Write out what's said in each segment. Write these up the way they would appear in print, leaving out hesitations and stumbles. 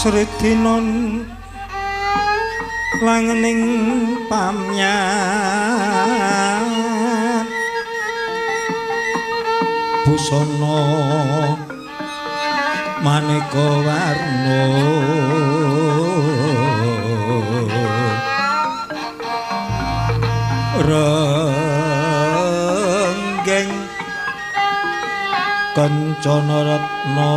Sredinon langening pamyat busana maneka warna renggeng kencana retna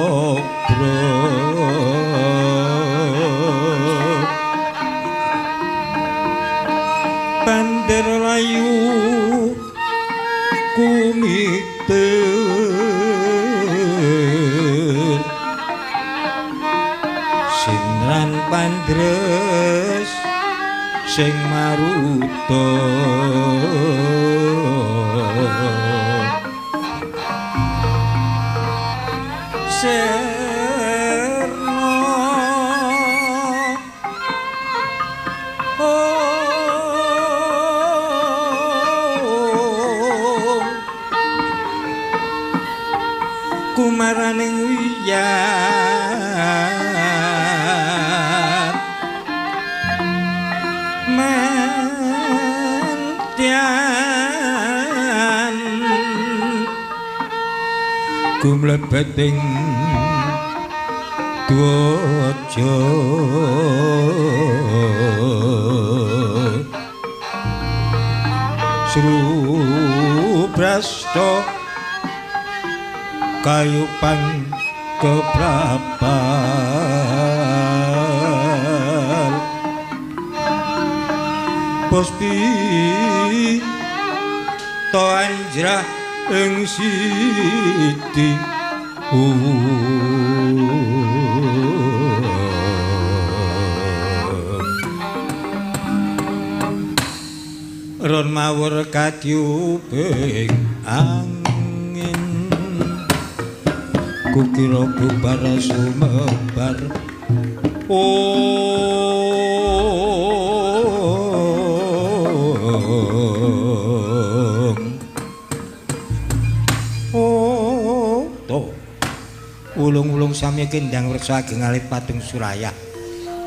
bandir layu kumiter sindran pandres sing maruta serna kumaraning wiyat mantian gumlebeting dwaja srubrasta kayupan keprabal puspi to anjrah ing siti ron mawur kadyuping angin kukira bubar sumebar oh to ulung-ulung sami kendang reksa ageng alit patung suraya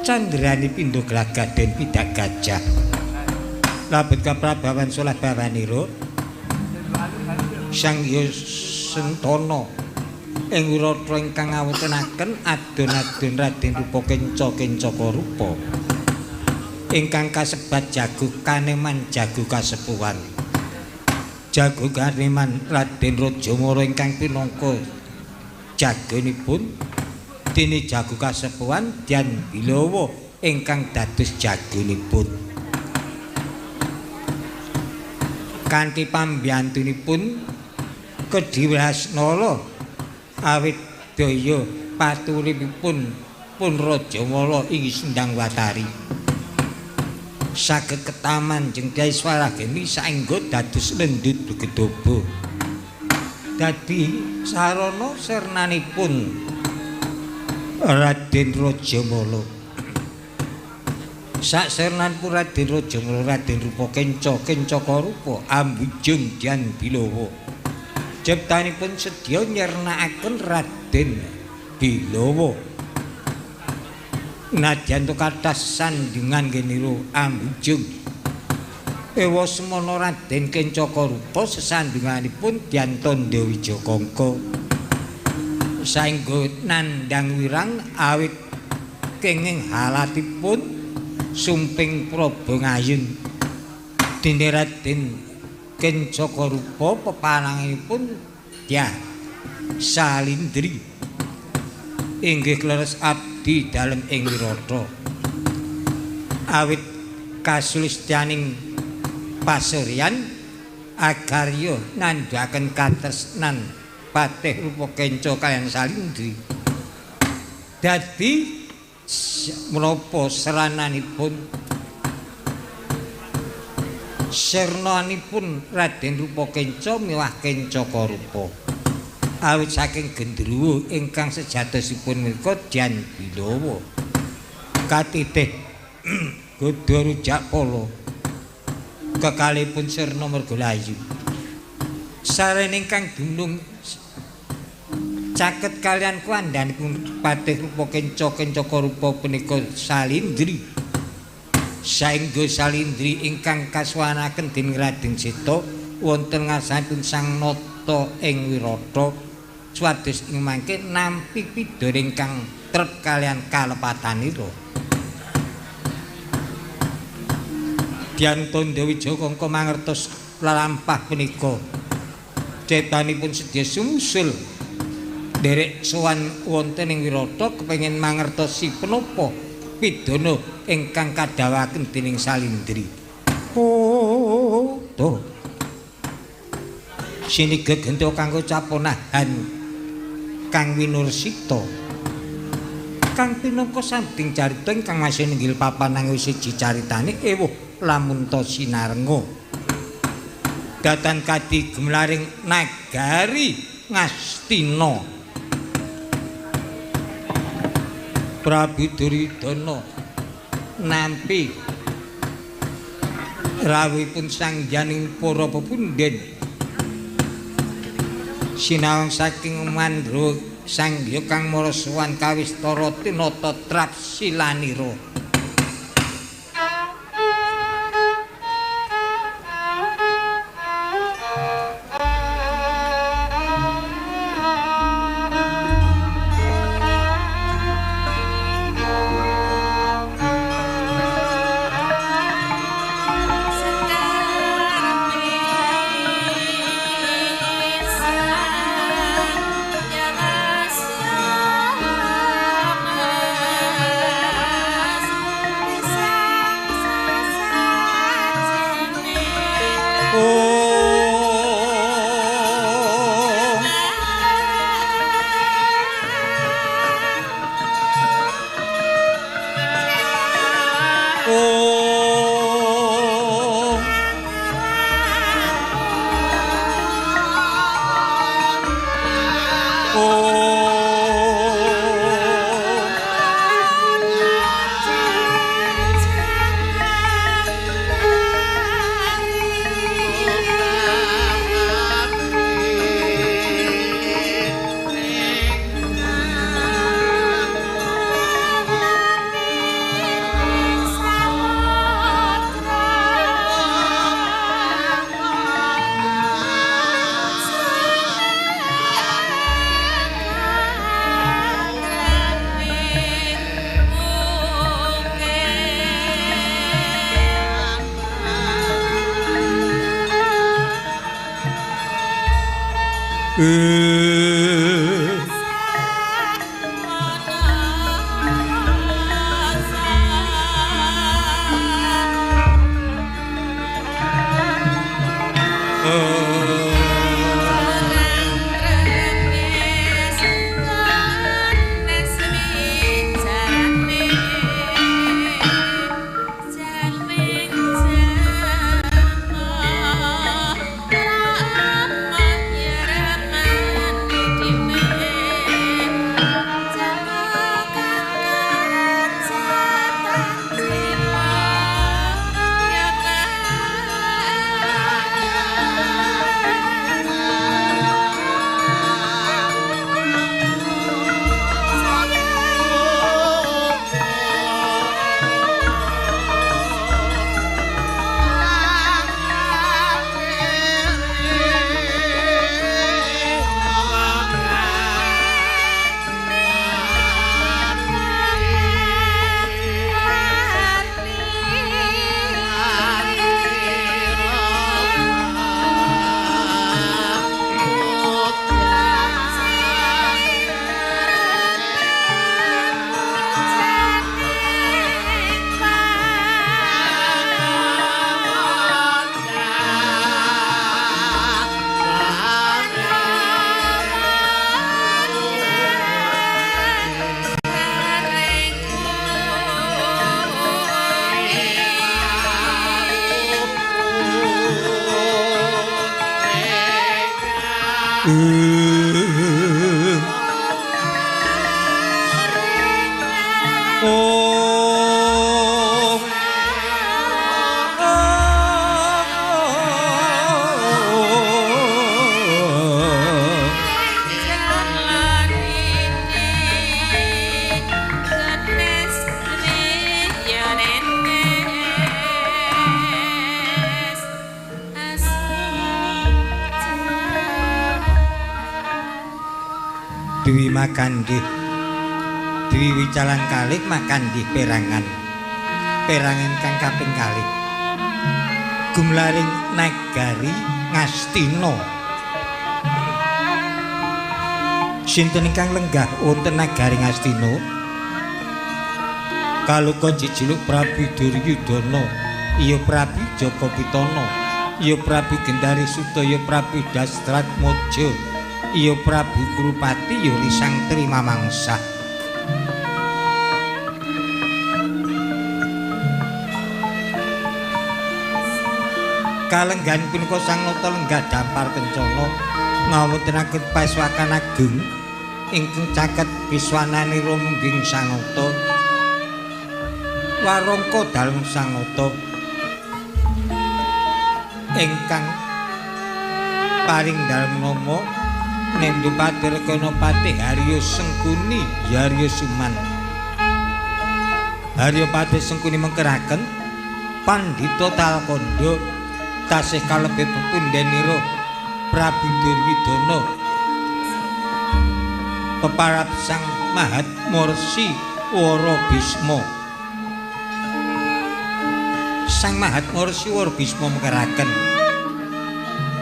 candrani pindha glagaden pidak gajah labet kaprabawan solah bawanira Sang Hyang Sentana ing wirata ingkang ngawontenaken adon-adon Raden Rupa Kenca Kencaka Rupa ingkang kasebat jago kaneman jago kasepuhan jago kaneman Raden Rajamala ingkang pinangka jagonipun dene jago kasepuhan Dyan Bilawa ingkang dados jagonipun kanthi pambiyantunipun Kedhiwasnala awit daya paturipun pun Rajamala ing Sendang Watari saged ketaman jeung Kyai Swarageni saengga dados lendut gedobo dadi sarana sernanipun Raden Rajamala. Sak sernanipun Raden Rajamala Raden Rupa Kenca Kencaka Rupa Ambujung Dyan Bilawa ciptanipun sedya nyernakaken Raden Bilawa nadyan kathah sandingan genira Ambujung ewa semana Raden Kencaka Rupa sesandinganipun Dyan Tandha Wijakangka saengga nandhang wirang awit kenging halatipun sumping Praba Ngayun dene Raden Kencaka Rupa pepanangipun Dyah Salindri inggih kleres abdi dalem ing wirata awit kasulistyaning pasuryan agarya nandhaken katresnan patih Rupa Kenca kaliyan Salindri dadi menapa serananipun sernanipun Raden Rupa Kenca miwah Kencaka Rupa awit saking gendruwo ingkang sejatosipun menika Dyan Bilawa katitih godha rujak pala kekalipun sirna mergolayu sarene ingkang dunung Caket kalian kuandhanipun patih rupa kenca-kencaka rupa punika Salindri. Saengga Salindri ingkang kasuwanaken dening Raden Seta wonten ngarsanipun Sang Nata ing Wirata swados ing mangke nampi pidana ingkang trep kalian kalepatanira. Dyah Tandha Wijaya kangka mangertos lelampah punika cetanipun sedya sumusul nderek sowan wonten ing Wirata kepengin mangertosi penapa pidana ingkang kadhawaken dening Salindri. Oh, to. Sini gegenta kanggo caponahan kang winursita. Kang pinangka sanding carita ingkang masih ninggil papan nanging siji caritane ewuh lamun ta sinarenga. Datan kadi gumlaring nagari Ngastina. Prabu Duryudana nampi rawuhipun sang janing para pepundhen sinawang saking Mandra Sanghyang kang mara sowan kawistara tinata trapsilanira. makandhih dwi wicalan kalih makandhih perangan perangan kang kaping kalih gumlaring nagari Ngastina. Sinten ingkang lenggah wonten nagari Ngastina? Kaluka jejuluk Prabu Duryudana, iya Prabu Jaka Pitana, iya Prabu Gendari Suta, iya Prabu Dastratmaja, iya Prabu Kurupati, iya Risang Trimamangsa. Kalenggahan punika Sang Nata lenggah dampar kencana ngawontenaken paswakan agung ingkang caket biswananira mungging Sang Nata. Warangka dalem Sang Nata ingkang paring dalem nama Nendhu Patirekana Patih Haryo Sengkuni Haryo Suman. Haryo Patih Sengkuni mengkeraken Pandhita Talkandha tasih kalebet pepundhenira Prabu Duryudana peparap Sang Mahatmursi Wara Bisma. Sang Mahatmursi Wara Bisma mengkeraken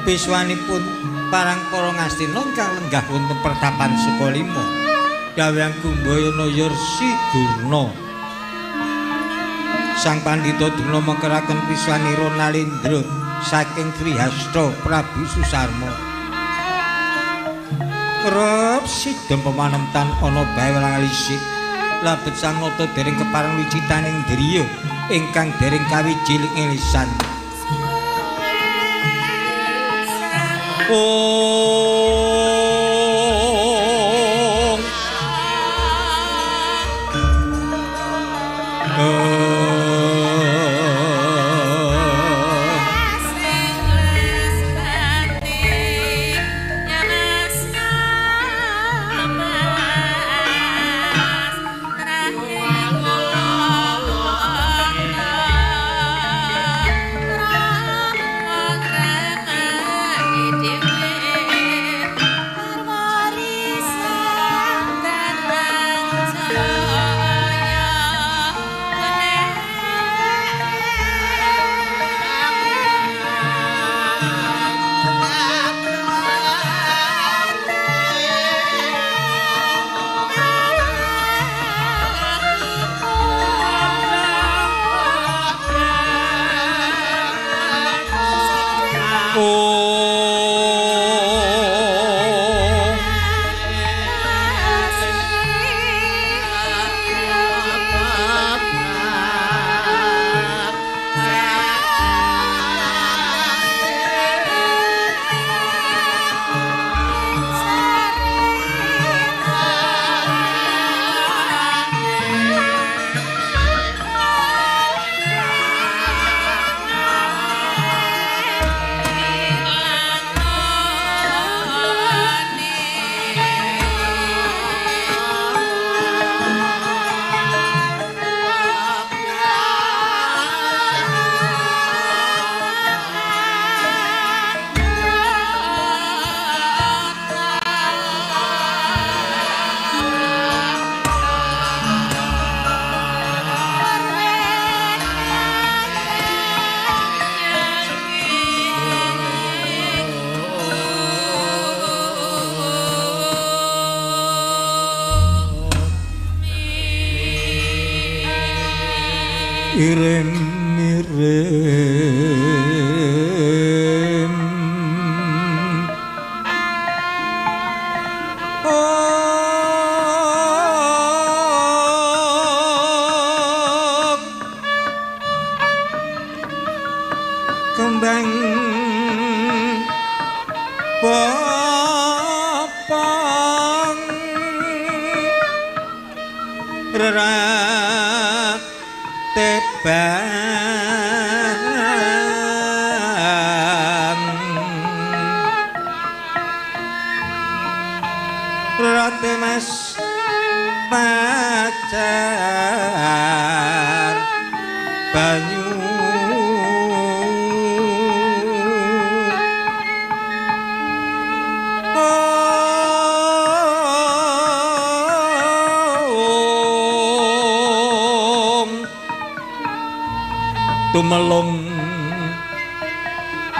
piswanipun parang para Ngastina ingkang lenggah wonten pertapan Sukalima dawuhang Kumbayana Yarsi Durna. Sang Pandhita Durna mengkeraken piswanira Nalendra saking Trihasta Prabu Susarma. Rep sidem pemanemtan ana bae welang alisik labet Sang Nata dereng kepareng wicitaning driya ingkang dereng kawijiling lisan. Ong Irim irim oh kembang popong rerak tebang rate mas pacar banyu oh Tumelung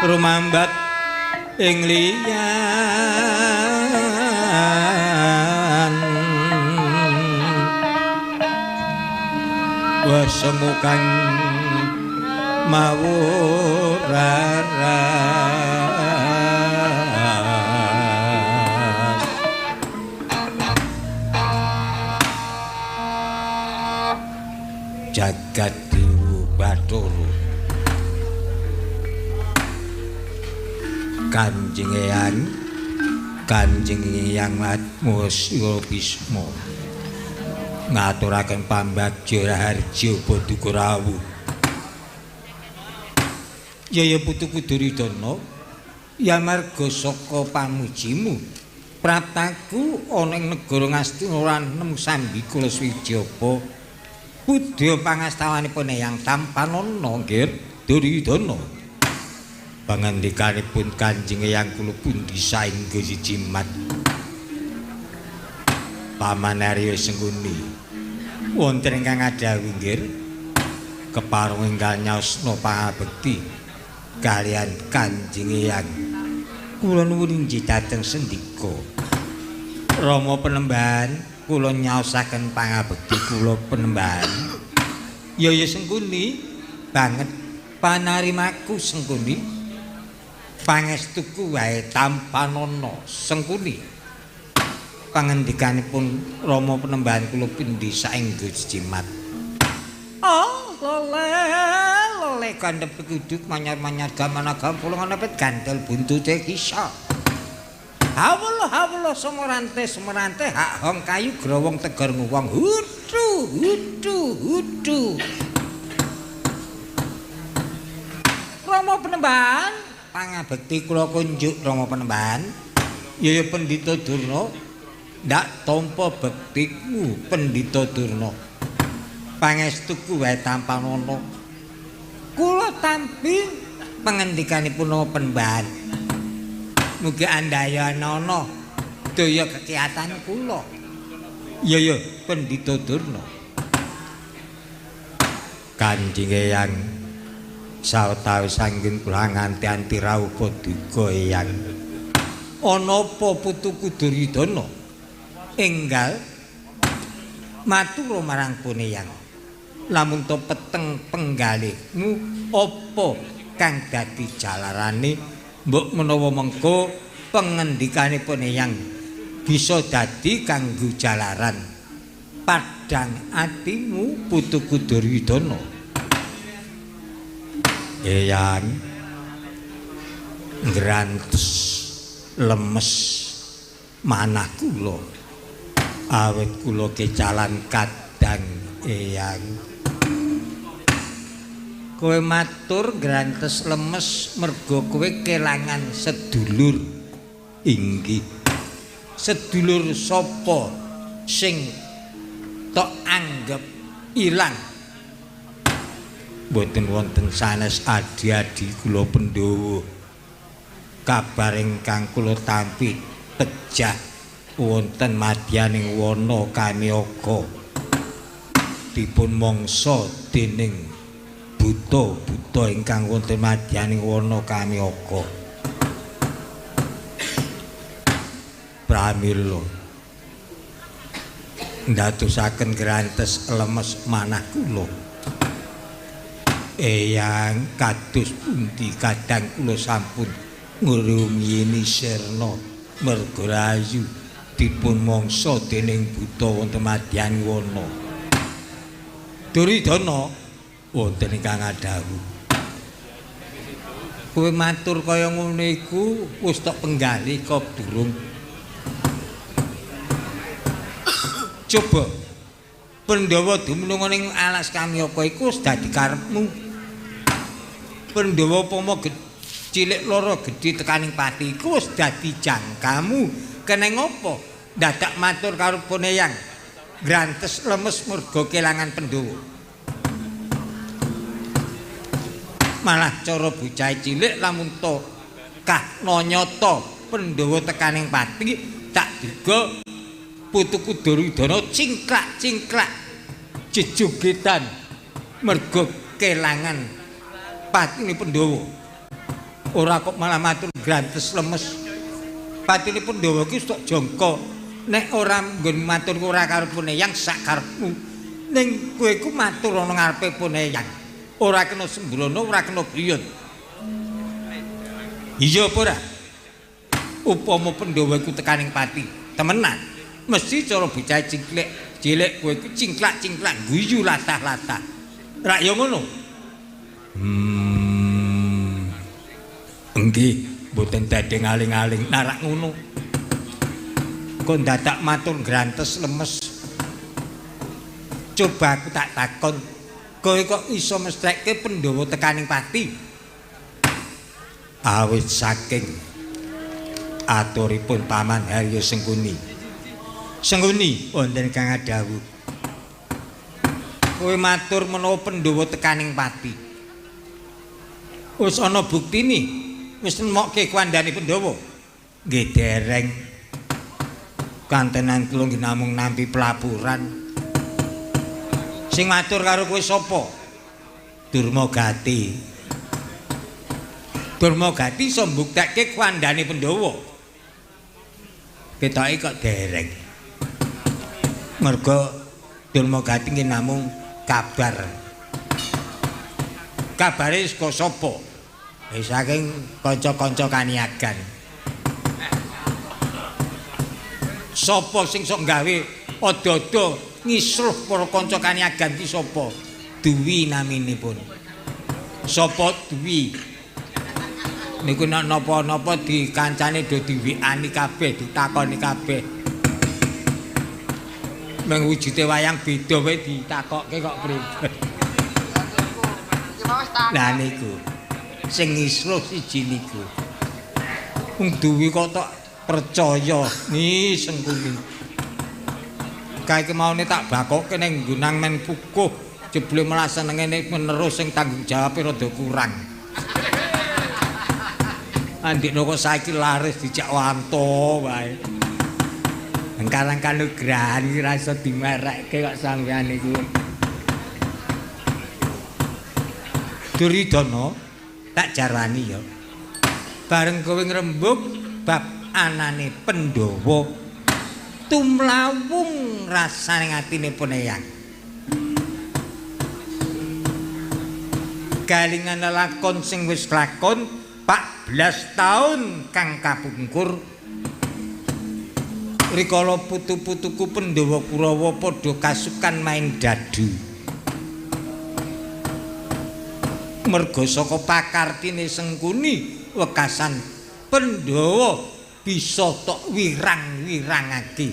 rumambat ing liyan wesemu kang mawur raras jagat Dewa Bathara Kanjeng Eyang Kanjeng Eyang Atmosya Bisma ngaturaken pambagja raharja paduka rawuh. Yaya putuku Duryudana, ya marga saka pamujimu praptaku ana ing negara Ngastina ora nem sambikala swijaba. Budya pangastawanipun Eyang tampanana nggih Duryudana. Pangandikanipun Kanjeng Eyang kula pundi saengga jimat. Paman Arya Sengkuni wonten ingkang ngadhawuhi nggih kepareng enggal nyaosna pangabekti kaliyan Kanjeng Eyang. Kula nuwun inggih dhateng sendika. Rama Penembahan, kula nyaosaken pangabekti kula Penembahan. Yaya Sengkuni banget panarimaku Sengkuni. Pangestuku wae tampanana Sengkuni. Pangandikanipun Rama Penembahan kula pindhi saengga jimat. Oh, lole lole kandhep kuduk manyar-manyar gamanagam pulungan nepet gandel buntute kisah. Hawula hawula sumrante sumrante hak hong kayu growong tegar nguwong hutu hutu hutu. Rama Penembahan pangabekti kula kunjuk Rama Penembahan. Yaya Pendhita Durna ndak tampa bektimu Pendhita Durna. Pangestuku wae tampanana. Kula tampi pangandikanipun Rama Penembahan. Mugi andayanana daya kekiyatan kula. Yaya Pendhita Durna. Kanjeng Eyang sawetawis anggen kula nganti-anti rawuh paduka Eyang. Ana apa putuku Duryudana? Enggal matur marang pun Eyang. Lamun to peteng penggalihmu apa kang dadi jalarane mbok menawa mengko pengendikanipun Eyang bisa dadi kanggo jalaran padhang atimu putuku Duryudana. Eyang ngrantes lemes manah kula awit kula kecalan kadang Eyang. Kowe matur ngrantes lemes merga kowe kelangan sedulur. Inggih. Sedulur sapa sing tok anggep ilang? Mboten wonten sanes adi-adi kula Pandhawa. Kabar ingkang kula tampi pejah wonten madyaning wana Kamyaka dipun mangsa dening buta-buta ingkang wonten madyaning wana Kamyaka. Pramila ndadosaken grantes lemes manah kula. Eyang kados pundi kadang kula sampun ngrumiyini sirna merga rayu dipun mangsa dening buta wonten madyan wana. Duryudana wonten ingkang ngadhawuh. Kowe matur kaya ngono iku wis tok penggalih kok durung. Coba Pandhawa dumunung ning alas Kamyaka iku wis dadi karepmu. Pandhawa upama cilik loro gedhe tekaning pati iku wis dadi jangkamu. Keneng apa dadak matur karo pun Eyang grantes lemes merga kelangan Pandhawa. Malah cara bocah cilik lamun to kahna nyata Pandhawa tekaning pati tak duga putuku Duryudana cingklak-cingklak jejogetan merga kelangan Patine Pandhawa. Ora kok malah matur grantes lemes. Patine Pandhawa ki wis tok jangka. Nek ora nggon matur ora karo Puneyang sak karepmu. Ning kowe iku matur ana ngarepe Puneyang. Ora kena sembrono, ora kena buyut. Iya apa ora? Upama Pandhawa iku tekaning pati, temenan. Mesti cara bocah cilik, cilik kowe iku cingklak-cingklak guyu latah-latah. Rak ya ngono? Nggih, mboten dadi ngaling-aling. Nah rak ngono. Kok dadak matur grantes lemes. Coba aku tak takon, kowe kok iso mestheke Pandhawa tekaning pati? Awit saking aturipun Paman Haryo Sengkuni. Sengkuni wonten kang adhawuh. Kowe matur menawa Pandhawa tekaning pati. Wis ana buktine, wis nemokke kandhane Pandhawa. Nggih dereng. Kantenan kula nggih namung nampi pelaporan. Sing matur karo kowe sapa? Durmagati. Durmagati iso mbuktekke kandhane Pandhawa. Ketoke kok dereng. Merga Durmagati nggih namung kabar. Kabare saka sapa? Saking kanca-kanca kaniagan. Sapa sing sok gawe ada-ada ngisruh para kanca kaniagan ki sapa? Duwi naminipun. Sapa Duwi? Niku nek napa-napa dikancane do diwikani kabeh, ditakoni kabeh. Meng wujude wayang beda wae ditakokke kok pripun. Lah niku sing ngisruh siji niku. Wong Duwi kok tok percaya ni Sengkuni. Kae kemaune tak bakokke ning nggunang men pukuh jebule malah senenge menerus sing tanggung jawabe rada kurang. Andikno kok saiki laris dijak wanto wae. Engkarang kanugrahan iki ra iso dimerekke kok sampean niku. Duryudana tak jarwani ya. Bareng kowe ngrembug bab anane Pandhawa tumlawung rasane atine Puneyang. Galingan lelakon sing wis lakon 14 taun kang kapungkur. Rikala putu-putuku Pandhawa Kurawa padha kasukan main dadu. Merga saka pakartine Sengkuni wekasan Pandhawa bisa tok wirang-wirangake.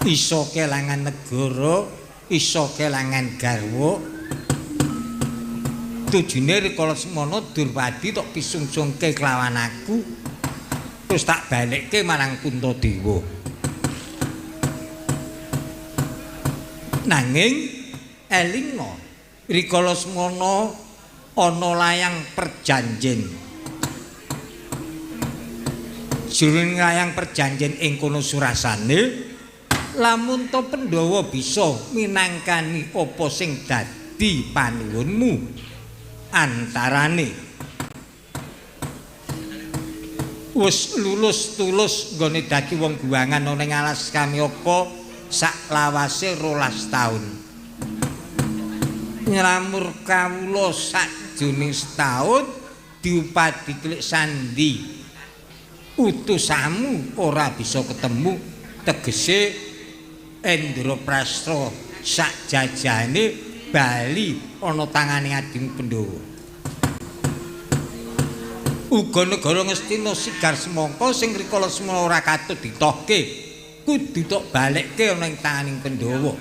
Iso kelangan negara, iso kelangan garwa. Tujune rikala semono Durpadi tok pisungsungke kelawan aku, terus tak balekke marang Puntadewa. Nanging elinga rikala semono ana layang perjanjen. Jroning layang perjanjen ing kono surasane lamun to Pandhawa bisa minangkani apa sing dadi panuwunmu antarane wis lulus tulus nggone dadi wong guwangan ana ning alas Kamyaka sak lawase 12 taun. Nylamur kawula sakjroning setaun diupadi Klik Sandi. Utusamu ora bisa ketemu, tegese Indraprasta sak jajane bali ana tangane adimu Pandhawa. Uga negara Ngastina sigar semangka sing rikala semana ora katut ditohke, kudu tok balekke ana ing tanganing Pandhawa.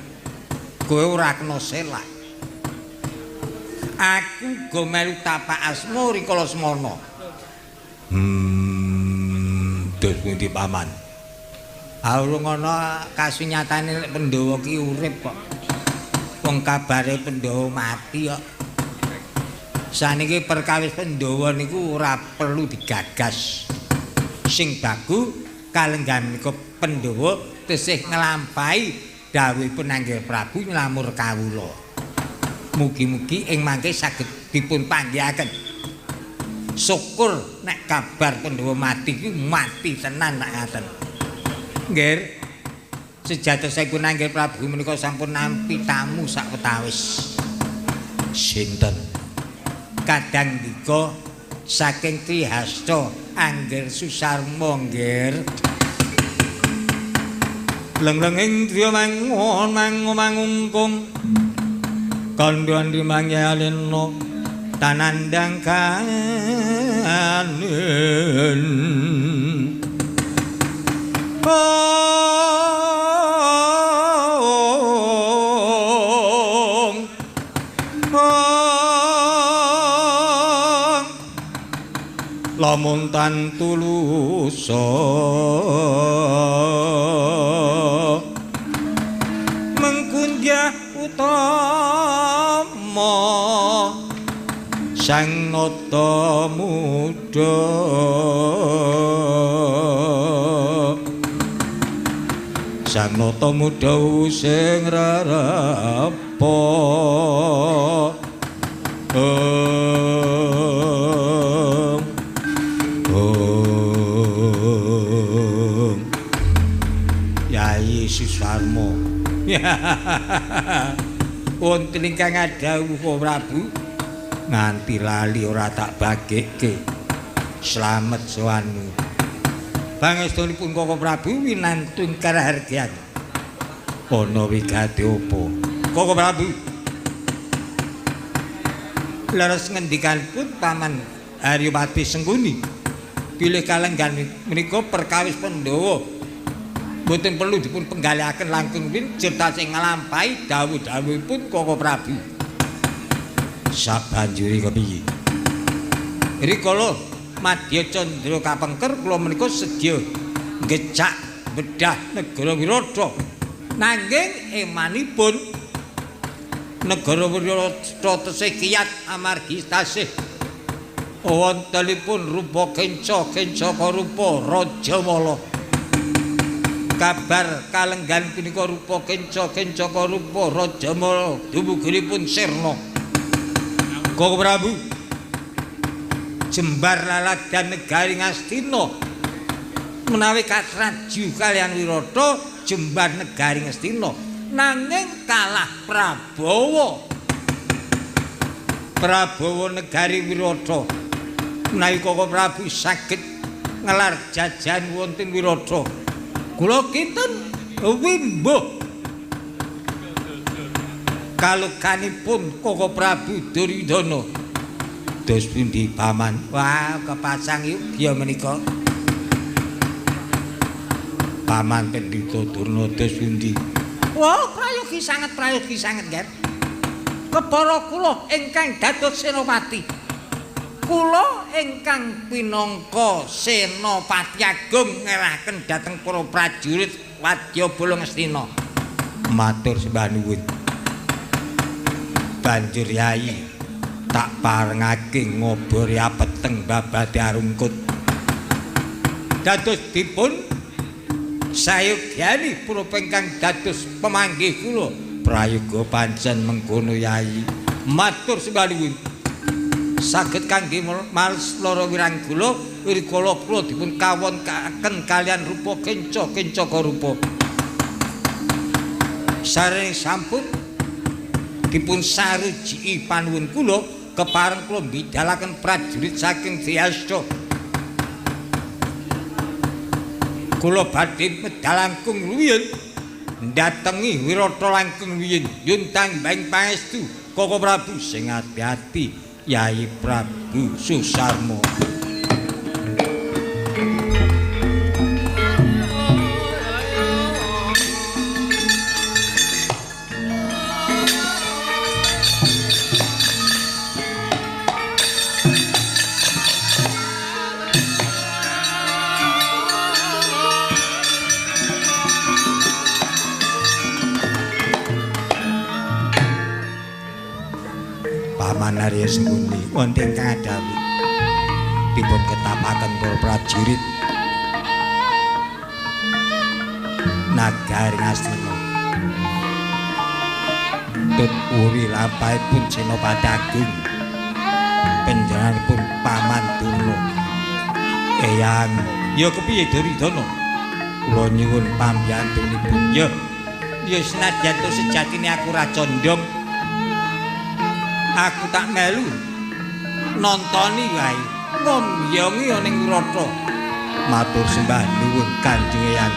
Kowe ora kena selak. Aku uga melu tapak asma rikala semana. Dos pundi paman? Urung ana kasunyatane nek Pandhawa ki urip kok. Wong kabare Pandhawa mati kok. Saniki perkawis Pandhawa niku ora perlu digagas. Sing baku kalenggan menika Pandhawa tesih nglampahi Dawuhipun Angger Prabu nylamur kawula. Mugi-mugi ing mangke saged dipun panggihaken. Syukur nek kabar Pandhawa mati iki mati tenan nek ngaten. Nggih. Sejatosipun Angger Prabu menika sampun nampi tamu sawetawis. Sinten? Kadang dika saking Trihasta Angger Susarma nggih. Leng-lenging driya mangun mangu mangungkung kandhan dimangya alena tanandang kanen ong ong lamun tan tulusa mengkunjah utama sang nata muda sang nata muda sing rarapa ong Yai Susarma. Wonten ingkang ngadhawuh Prabu nganti lali ora tak bagekke. Slamet sowanmu. Pangestunipun Koko Prabu winantun karahargyan. Ana wigati apa? Koko Prabu. Leres ngendikanipun Paman Haryapati Sengkuni bilih kalenggan menika perkawis Pandhawa mboten perlu dipun penggalihaken langkung win serta sing nglampahi dawuh-dawuhipun Koko Prabu. Sabanjure kepiye? Rikala Madya Candra kapengker kula menika sedya ngecak bedah negara Wirata. Nanging emanipun negara Wirata tesih kiyat amargi tasih wontenipun rupa kenca-kenca rupa Rajamala. Kabar kalenggan punika rupa kenca-kenca rupa Rajamala dumuginipun sirna. Koko Prabu jembar laladan negari Ngastina menawi katraju kalian Wirata jembar negari Ngastina nanging kalah Prabawa. Prabawa negari Wirata menawi Koko Prabu saged ngelar jajahan wonten Wirata kula kinten wimbuh kalukanipun Koko Prabu Duryudana. Dos pundi Paman? Wah, kepasang yuk ya menika. Paman Pendhita Durna dos pundi? Wah, prayogi sanget, Nger. Kepara kula ingkang dados senopati. Kula ingkang pinangka Senopati Agung ngerahaken dhateng para prajurit Wadyabala Ngastina. Matur sembah nuwun. Banjur Yai tak parengake ngobori apeteng babate arungkut. Dados dipun sayogyani purpa ingkang dados pemanggih kula. Prayoga pancen mengkono Yai. Matur sembah nuwun. Saged kangge males lara wirang kula wirikala kula dipun kawonkaken kalian rupa kenca-kenca rupa. Sareng sampun dipun sarujiki panuwun kula kepareng kula mbidalaken prajurit saking Trihasta. Kula badhe medal langkung ruwiyin ndatengi Wirata langkung ruwiyin nyuwun tambahing pangestu Koko Prabu sing ati-ati Yai Prabu Susarma. Paman Arya Sengkuni wonten ingkang adhawuh dipun ketapaken para prajurit nagari Ngastina. Tut wuri lampahipun Senopati Agung panjenenganipun Paman Durna. Eyang, ya kepiye Duryudana? Kula nyuwun pambiyantunipun. Ya, ya senadyan to sejatine aku ora condong. Aku tak melu nontoni wae, ngombyongi ning Wirata. Matur sembah nuwun Kanjeng Eyang.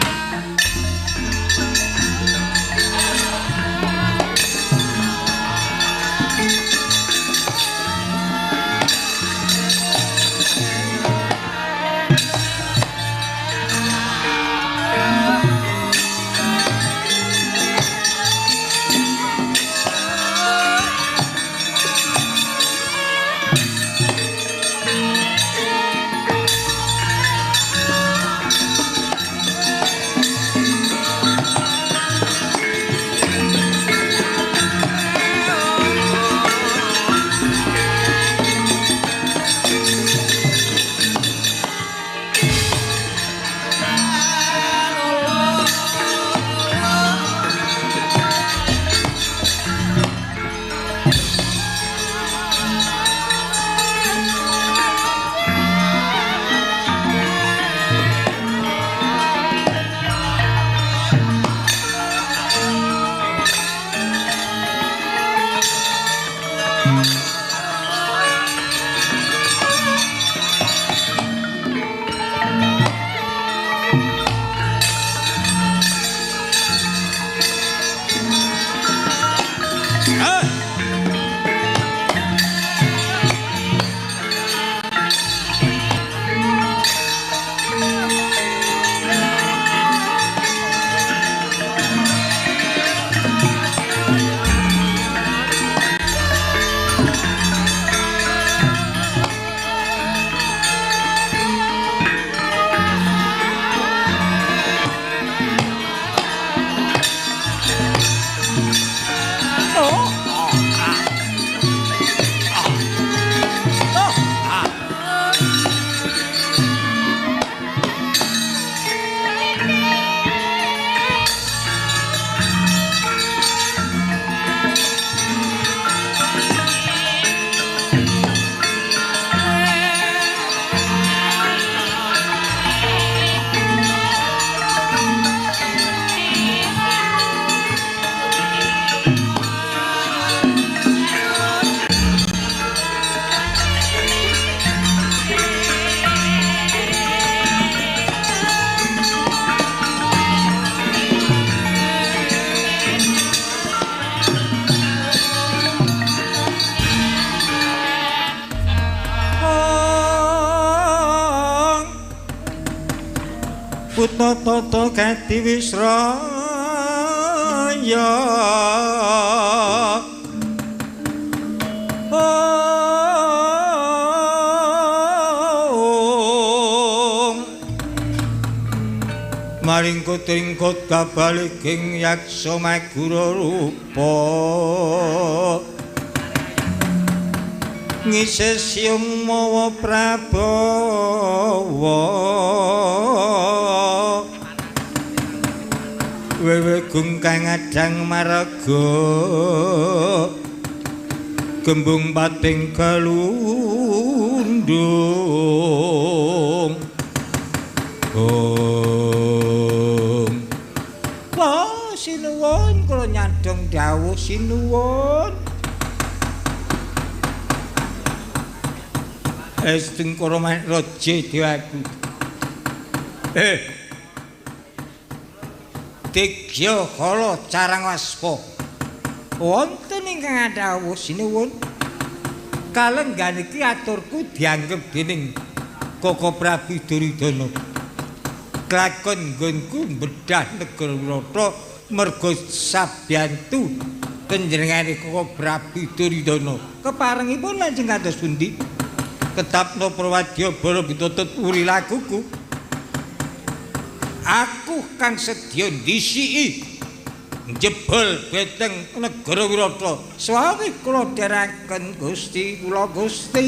Tata gati wisraya om maring kutringkut kabaliking yaksa magura rupa ngisih siung mawa prabawa wewe gungkang adang maraga gembung pating kalundung. Om. Wah, sinuwun kula nyadong dawuh sinuwun. Estengkara raja dewaku. Digya kala carang waspa. Wonten ingkang dawuh sinuwun. Kalenggan iki aturku dianggep dening Koko Prabu Duryudana. Klakon nggonku bedah negara Wirata merga sabiyantu panjenengane Koko Prabu Duryudana. Keparengipun lajeng kados pundi? Ketapno prawadya bara bitutut wuri lakuku. Aku kang sedya ndisiki njebol beteng negara Wirata. Swawi kula dherekaken Gusti kula Gusti.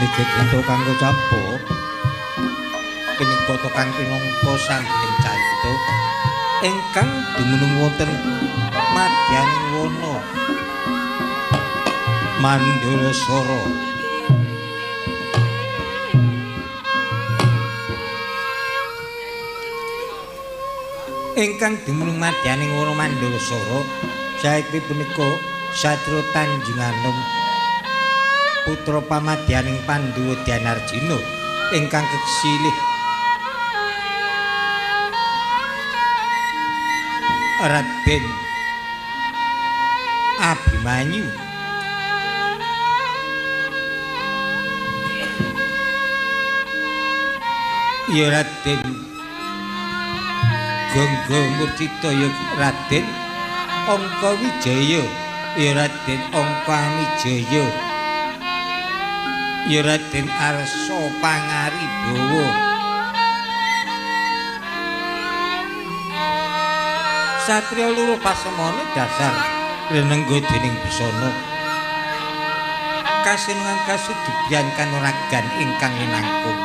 Punika kita kanggo capo punika kang pinangka saking carita ingkang dumunung wonten madyaning wana Mandalasara. Ingkang dumunung madyaning wana Mandalasara saiki punika Satria Tanjunganom putra pamadyaning Pandhawa Danarjina ingkang kesilih Raden Abimanyu. Ya Raden Gangga Murcita, ya Raden Angka Wijaya, ya Raden Angka Wijaya, ya Raden Arsa Pangaribawa. Satria loro pasemane dasar renengga dening Bisana kasenengan kasudibyan kanuragan ingkang linangkung.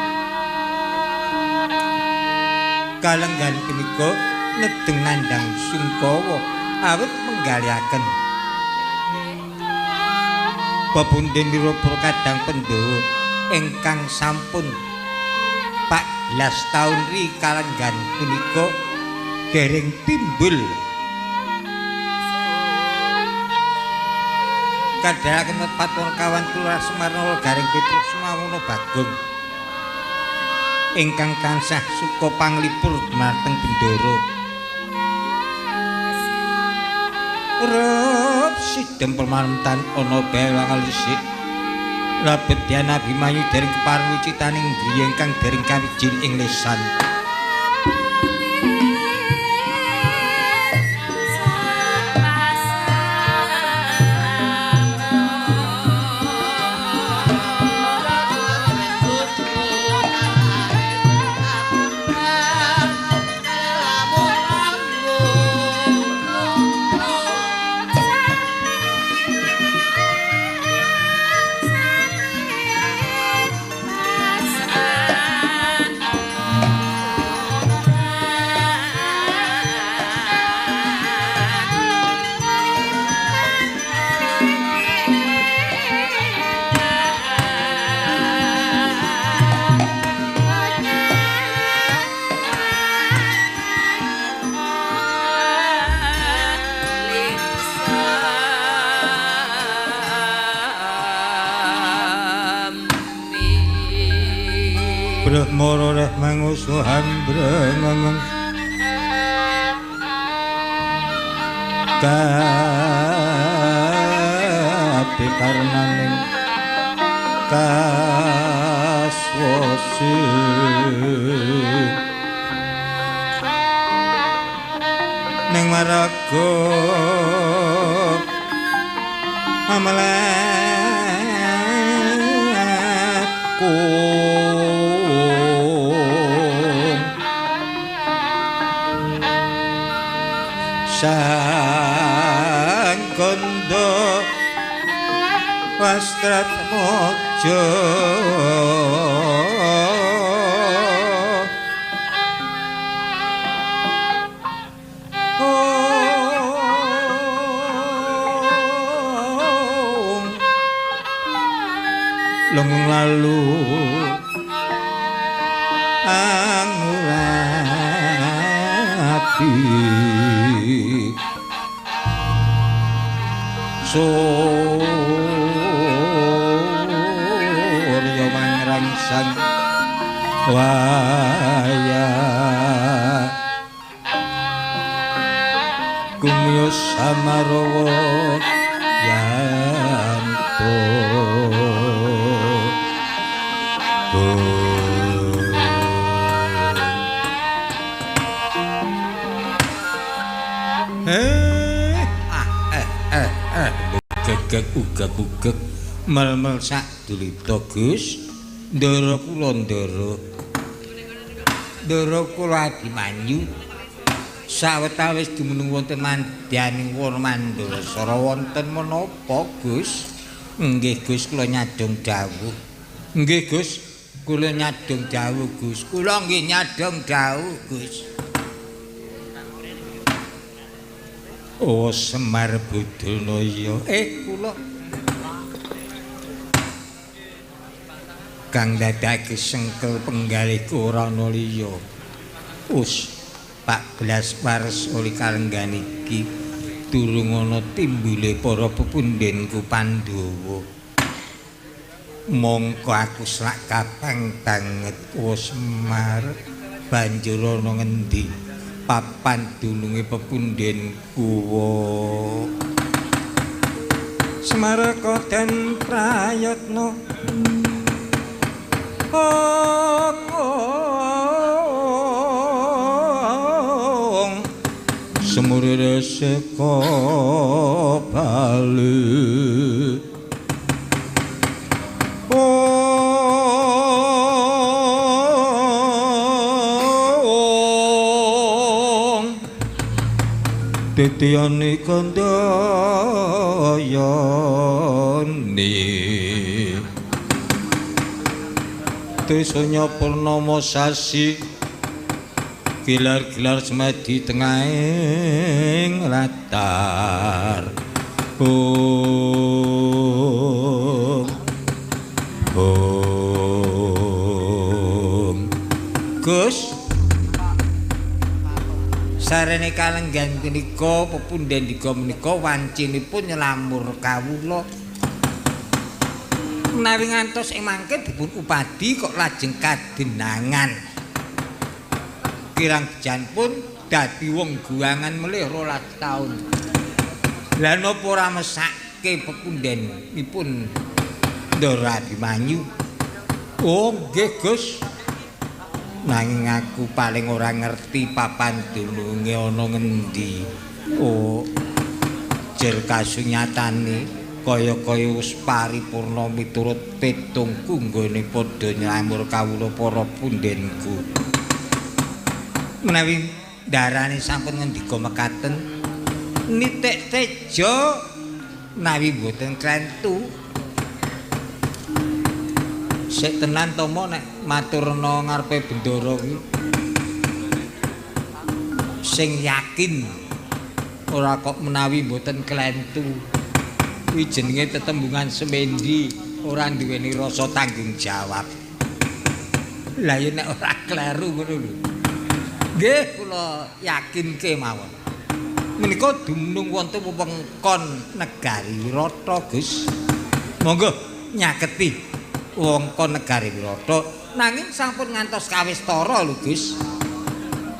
Kalenggan punika nedeng nandhang sungkawa awit menggaliaken pepundhen para kadang Pandhawa ingkang sampun 14 taun ri kalenggan punika dereng timbul. Kadharaken patung kawan Kelurahan Semarna Garing Petruk Sumawuna Bagong ingkang tansah suka panglipur dumateng Bendara. Rep sidem permantan ana bae alisik labet Abimanyu dereng kepareng wicitaning griya ingkang dereng kawijil ing lesan. Brahmara mangusu hambrengeng kabeh karnaning kaswasi ning maraga amalaku sang kondo wastratmojo lengung lalu angurati surya mangrangsang waya kumyos samarowo yanto. Gegek ugek-ugek mel-mel sak dulita Gus. Ndara kula ndara. Ndara kula Abimanyu sawetawis dumunung wonten mandyaning wana Mandalasara wonten menapa Gus? Nggih Gus, kula nyadong dawuh. Nggih Gus, kula nyadong dawuh Gus. Kula nggih nyadong dawuh Gus. Oh Semar Budalaya. Kula kang dadake sengkel penggalihku ora ana liya. Us 14 wares oli kalenggan iki durung ana timbule para pepundhenku Pandhawa. Mongko aku selak kapang banget wa Semar, banjur ana ngendi papan dununge pepundhenku wa Semar koden prayatna. Ong semurire seka bali. Ong titiyane kandayane Trisanya purnama sasi gilar-gilar semedi tengahing latar. Om Om Gus, sarene kalenggan punika pepundhen dika menika wancinipun nyelamur kawula. Menawi ngantos ing mangke dipun upadi kok lajeng kadenangan. Kirang bejan pun dadi wong guwangan melih 12 taun. Lah napa ora mesake pepundhenipun Ndara Abimanyu? Oh nggih Gus. Nanging aku paling ora ngerti papan dununge ana ngendi. Oh jer kasunyatane kaya-kaya wis paripurna miturut petungku nggone padha nylamur kawula para pundhenku. Menawi ndarane sampun ngendika mekaten nitik teja menawi mboten klentu. Sik tenan to mo nek maturna ngarepe bendara kuwi. Sing yakin ora kok menawi mboten klentu. Kuwi jenenge tetembungan semendi, ora duweni rasa tanggung jawab. Lah yen nek ora kleru ngono lho. Nggih kula yakinke mawon. Menika dumunung wonten wewengkon negari Wirata, Gus. Monggo nyaketi wewengkon negari Wirata, nanging sampun ngantos kawistara lho, Gus.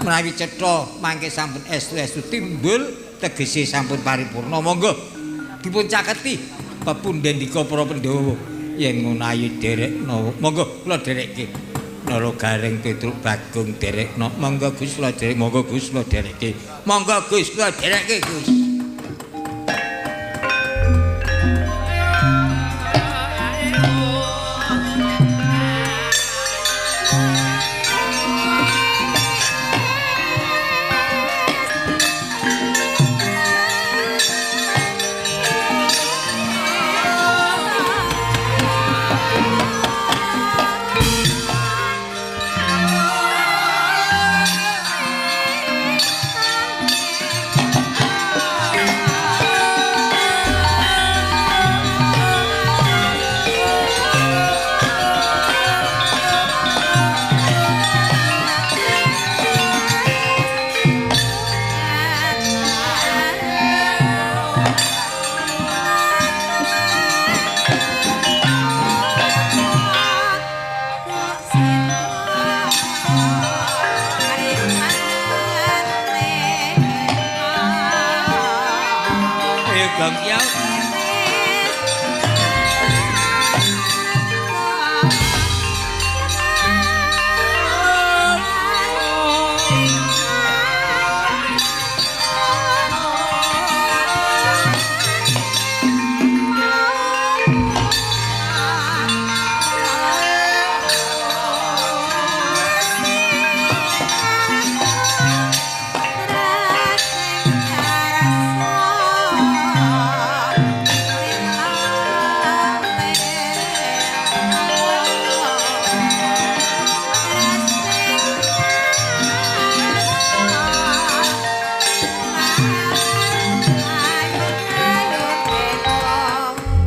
Menawi cetha mangke sampun estu-estu timbul tegese sampun paripurna. Monggo dipun caketi pepundhen dika para Pandhawa. Yen ngono ayo derekno. Monggo kula derekke. Nara Gareng Petruk Bagong derekno. Monggo Gus kula derek. Monggo Gus kula derekke. Monggo Gus kula derekke Gus.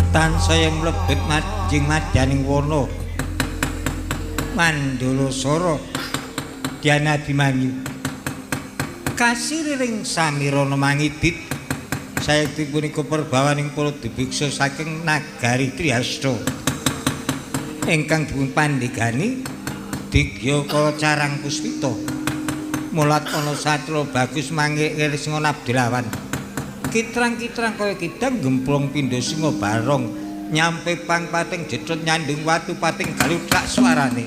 Tansaya mlebet manjing madyaning wana Mandalasara Dyana Abimanyu. Kasiriring samirana mangidit sayekti punika perbawaning para dibiksa saking nagari Trihasta ingkang dipun pandhegani Digya Kala Carang Puspita. Mulat ana satra bagus mangke ngiris Abdulawan. Kitrang-kitrang kaya kidang gemplong pindha singa barong nyampe pang pating jedhot nyandung watu pating galuthak suarane.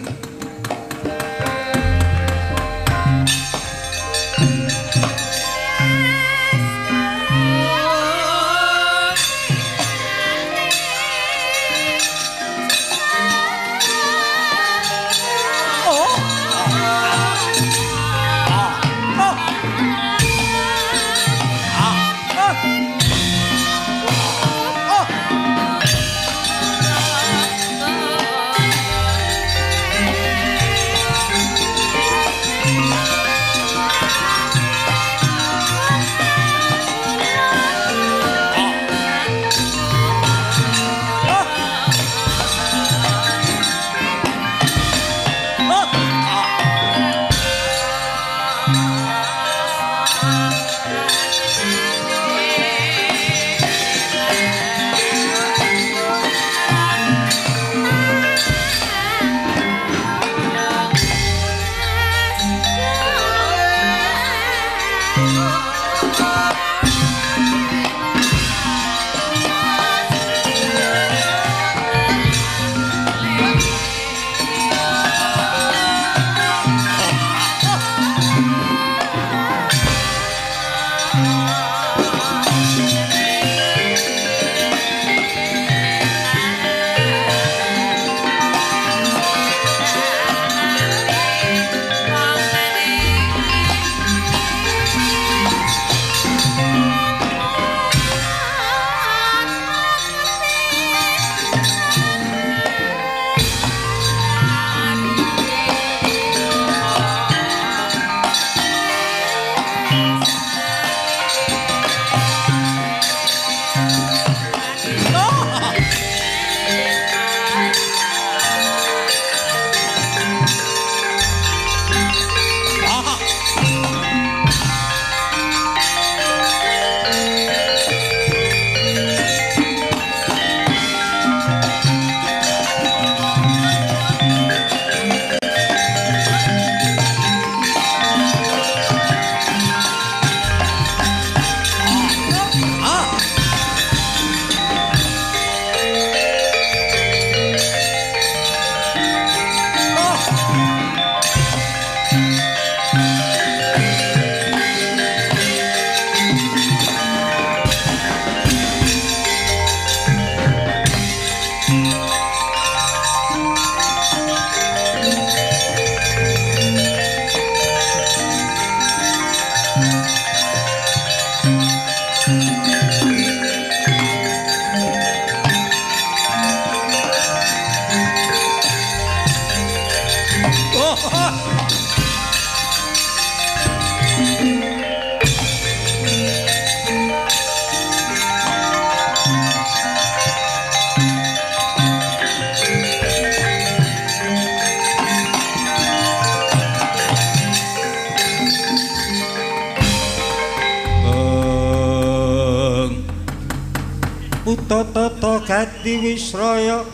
Tata gati wisraya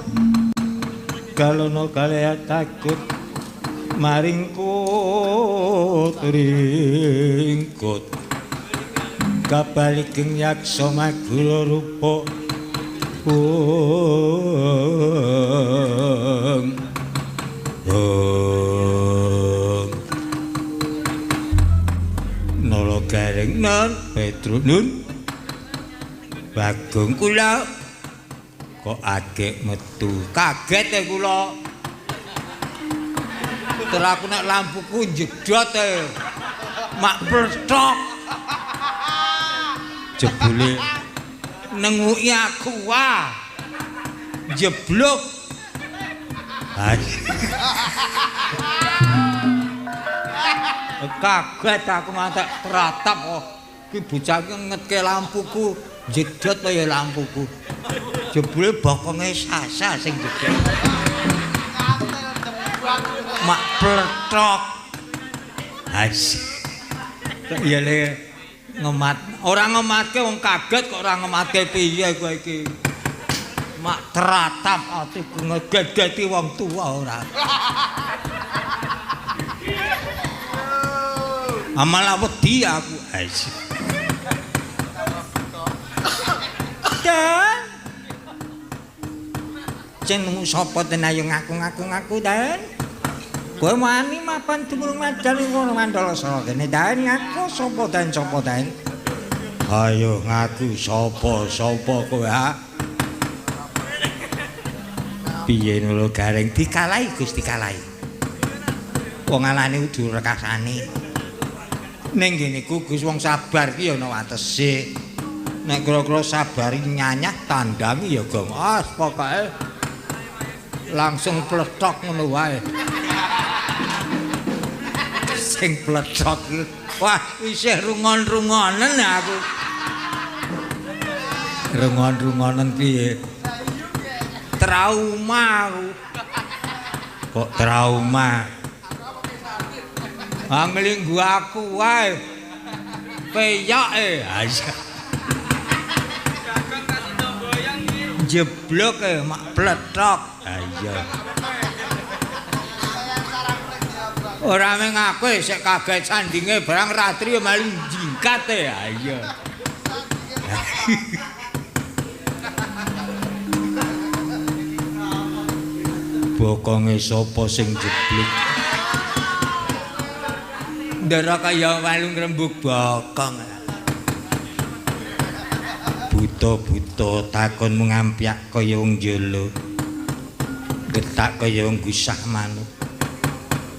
galono kalea takut maring kutringkut kabaliking yaksa magula rupa ong ong nolo gareng non Petruk nun Bagong kula kok agek metu kaget e kula. Terus aku nek lampuku njedot e mak plecok jebule nenguki aku wah jeblok. Kaget aku mantek teratap kok iki bocah iki ngetke lampuku. Jedot kaya lampuku. Jebule bokonge Sasa sing jedot. Mak pletok. Has. Ya le ngemat. Ora ngematke wong kaget kok ora ngematke piye kowe iki. Mak teratap atiku ngegegeti wong tuwa ora. Malah wedi aku. Has. Dan jenengmu sapa ten ayo ngaku-ngaku Dan. Kowe wani mapan tumurung madal ing kono Mandala Sala kene Dan ngaku sapa Dan sapa Dan. Ayo ngaku sapa sapa kowe ha. Piye lho Gareng dikalahi Gusti kalahi. Wong alane kudu rekasane. Ning ngene ku Gus wong sabar ki ya ana watese. Nek kira-kira sabari nyanyah tandangi ya gong. Ah pokoke langsung pletok ngono wae. Sing pletok. Wah, isih rungon-rungonen aku. Rungon-rungonen piye? Trauma aku. Kok trauma? Ah nglinggu aku wae. Peyoke. Jeblok e mak pletok. Ha iya. Ora mung aku sik kaget sandinge barang ratri ya malu jingkat e. Ha iya. Bokonge sapa sing jeblok? Ndara kaya malu ngrembug bokong. Buta-buta takon ngampyak kaya wong jolo. Getak kaya wong gusah manuk.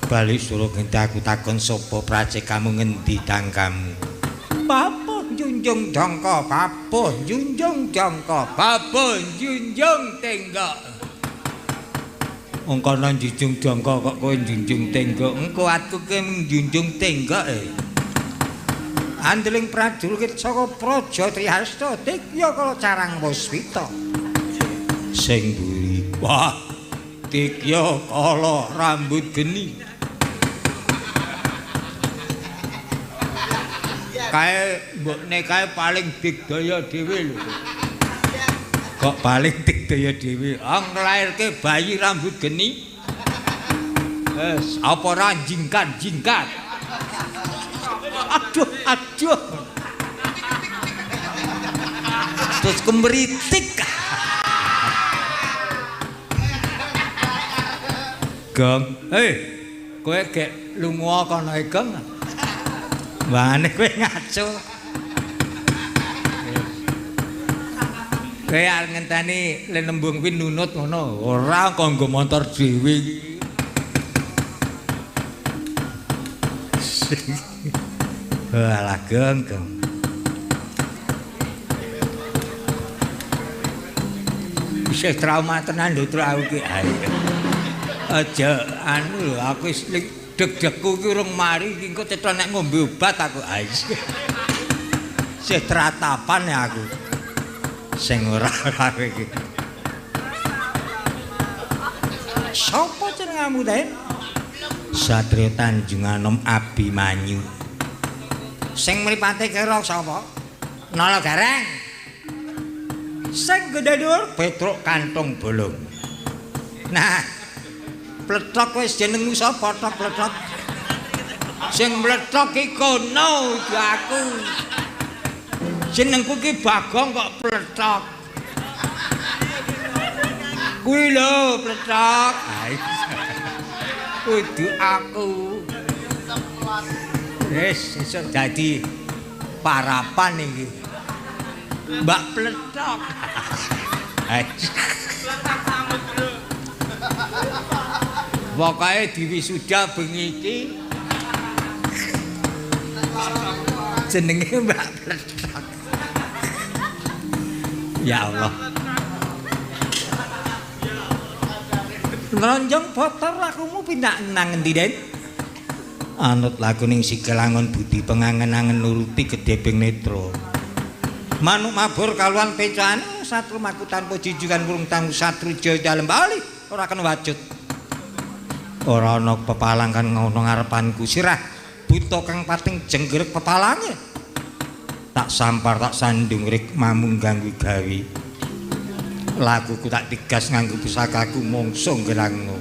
Bali suruh ngenti aku takon sapa pracekamu ngendi dangkamu. Bapak junjung jangka, bapak junjung jangka, bapak junjung tenggok. Wong kono junjung jangka kok kowe junjung tenggok. Engko aku ki junjung tenggok e. Andeling prajurit saka Praja Trihasta Tikya kala Carang Puspita. Sing mburi. Wah, Tikya kala rambut geni. Kae mbokne kae paling digdaya dhewe lho. Kok paling digdaya dhewe? Ah nglairke bayi rambut geni. Wes, apa ora jingkat-jingkat. Aduh, aduh. Terus kemeritik. Gong, hei, kowe gek lunga kono e, Gong. Wane kowe ngaco. Kowe arep ngenteni le nembung kuwi nunut ngono. Ora kok nggo montor dhewe iki. Walah Gong, Gong. Isih trauma tenan lho aku ki. Aja anu lho aku wis deg-degku ki urung mari iki engko cetha nek ngombe obat aku. Isih tratapan ya aku. Sing ora ora iki. Sopo jenengmu, Den? Satria Tanjunganom Abimanyu. Sing mripate kira sapa? Nala Gareng. Sing gedhe dhuwur Petruk Kantung Bolong. Nah, pletok wis jenengmu sapa tok pletok? Sing mletok ki kono aku. Jenengku ki Bagong kok pletok. Kuwi lho pletok. Kudu aku. Wis esuk dadi parapan iki. Mbak pletok. Pletok samudra. Pokoke diwisuda bengi iki jenenge Mbak Pletok. Ya Allah. Lonjong botor lakumu pindah nang ngendi, Den? Anut laku ning sikil angon budi pengangen-angen nuruti gedhe ping netra. Manuk mabur kaluan pencane satru makutan pujijukan wurung tanggu satru jaya dalem bali ora kena wajud. Ora ana pepalang kang ngono ngarepanku sirah buta kang pating jenggrek pepalange. Tak sampar tak sandung rik mamung ganggu gawe. Lakuku tak tigas nganggo pusakaku mongso ngerangno.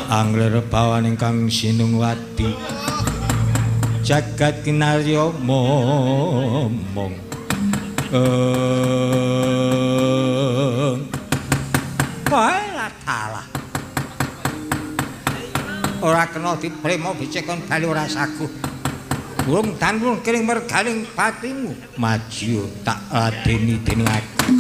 Angler bawan ingkang sinungwati jagat kinarya momong. Wah talah. Ora kena diprema becekon bali ora saguh. Wong tanwung kiring merganing patimu maju tak ladeni dening aku.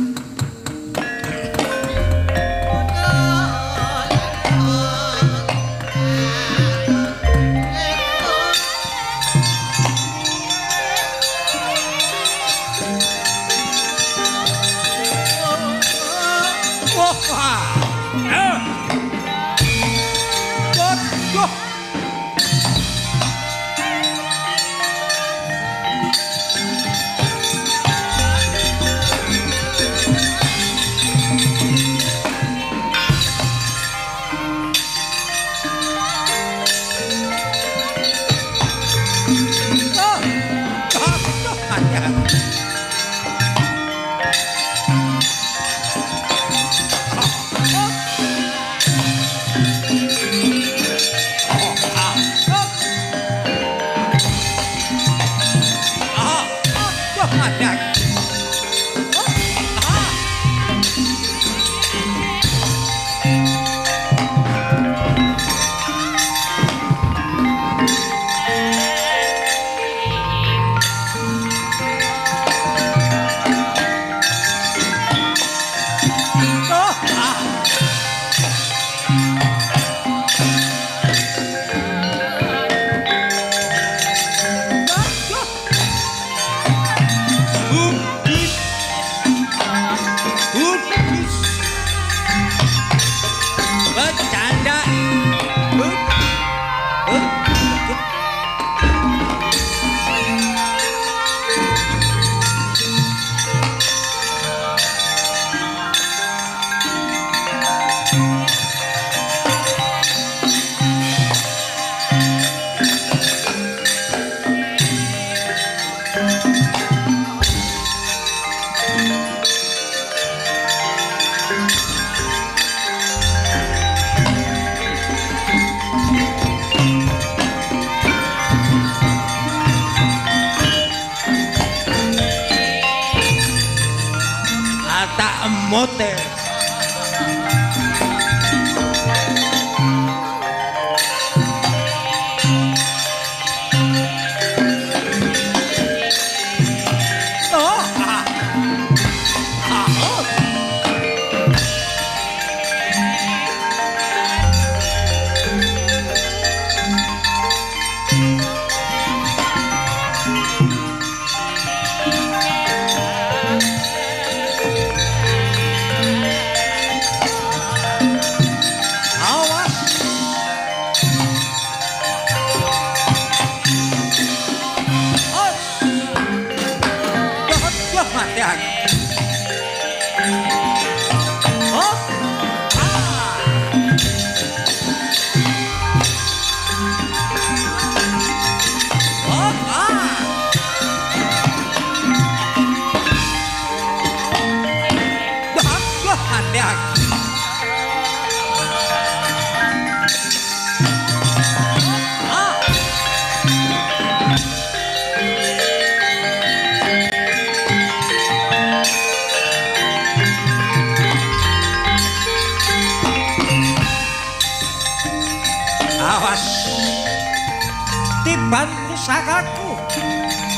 Pusakaku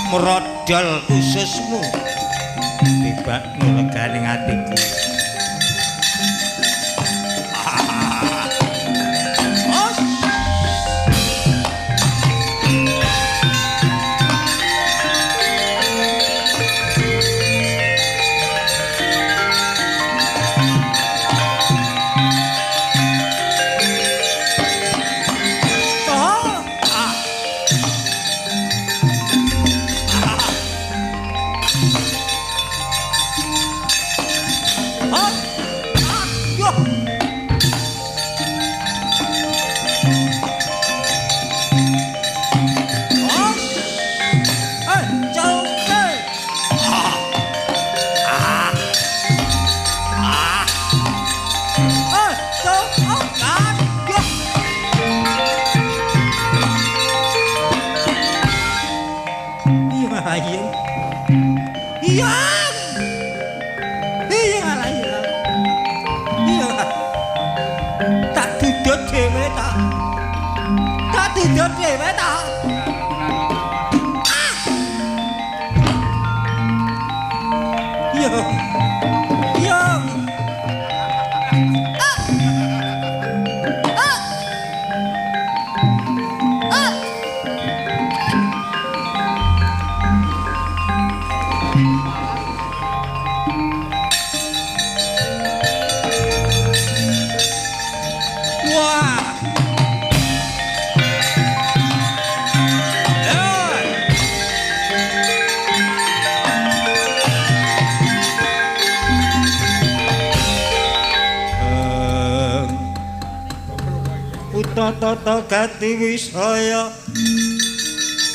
merodol ususmu tiba nglegane atiku. Oh, ah. Iya iya. Iya. Iya iya. Iya. Tak dudut dhewe tak. Tak dudut dhewe tak. Iya. Iya. Tata gati wisaya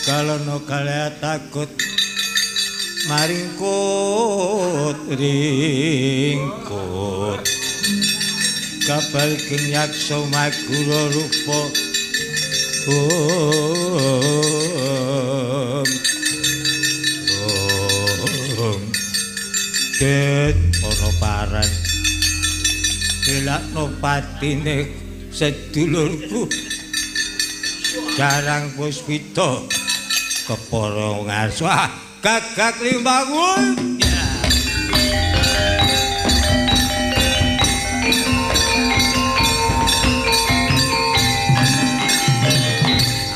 kalana kalih takut maringkut ringkut kapal kenyaksa magura rupa om om det ana paran delakno patine sedulurku Jarang Puspita kepara ngarsa gagak limbangun.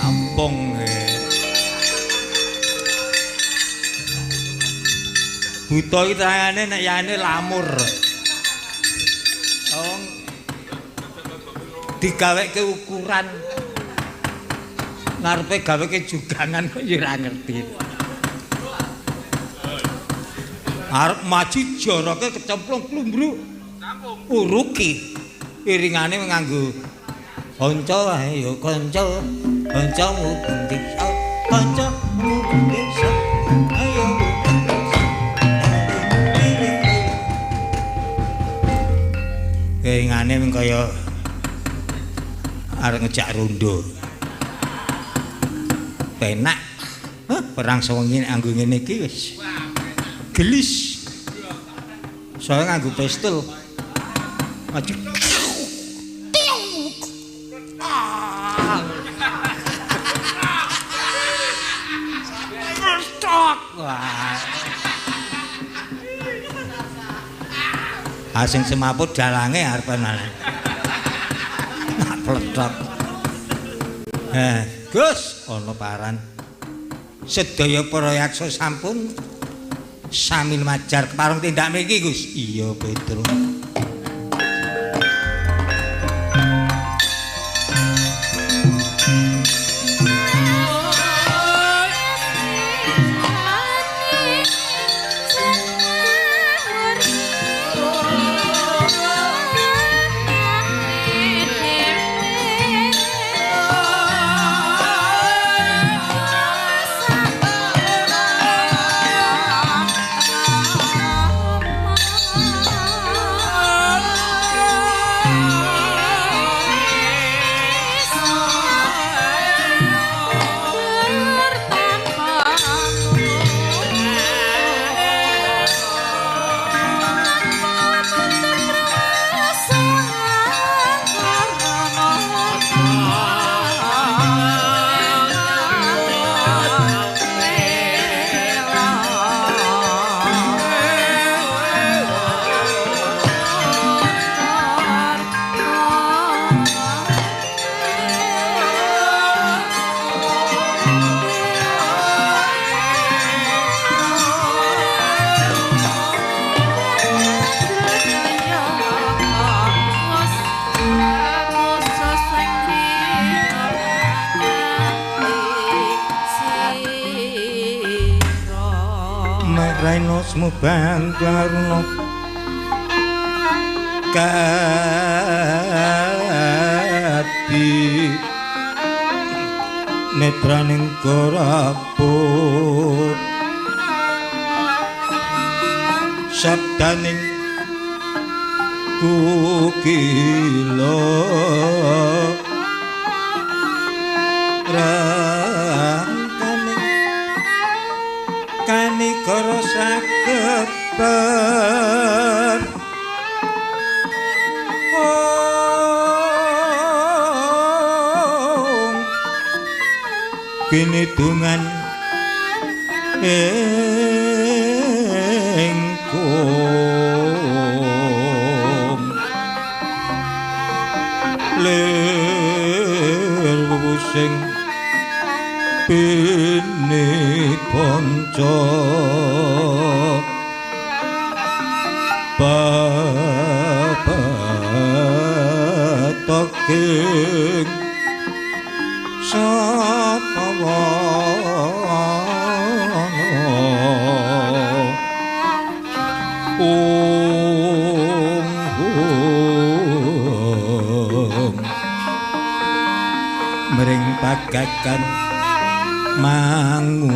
Ampung buta iki tangane nek yane lamur. Wong digaweke ukuran ngarepe gaweke jugangan kok ya ora ngerti. Arep maju joroke kecemplung klumbruk. Uruki iringane nganggo kanca ayo kanca, kancamu bendiksa, kancamu bendiksa, ayo iringane mung kaya arep ngejak rondo. Penak. Hah, perang sewengi nek nganggo ngene iki wis gelis. Soale nganggo pistol. Maju. Wah. Asing semaput dalange arepan. Nak pletok. Gus ana paran. Sedaya para yaksa sampun sami majar kepareng tindak mriki, Gus. Iya, Petro. Smubandarna kadi netraning koraput sabdaning kukila rangkaning Kanigara sageber ong kinidungan ingkung lir wusing bini panca babataking satawana ung mring pagagan mangu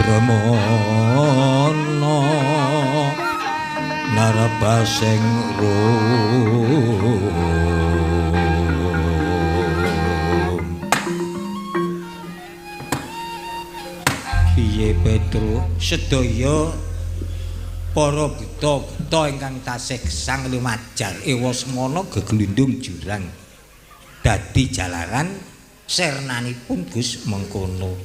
Brahmana narabasing rum. Piye Petru sedaya para buta-buta ingkang tasih gesang lumajar ewa semana geglundung jurang dadi jalaran sernanipun Gus mengkono.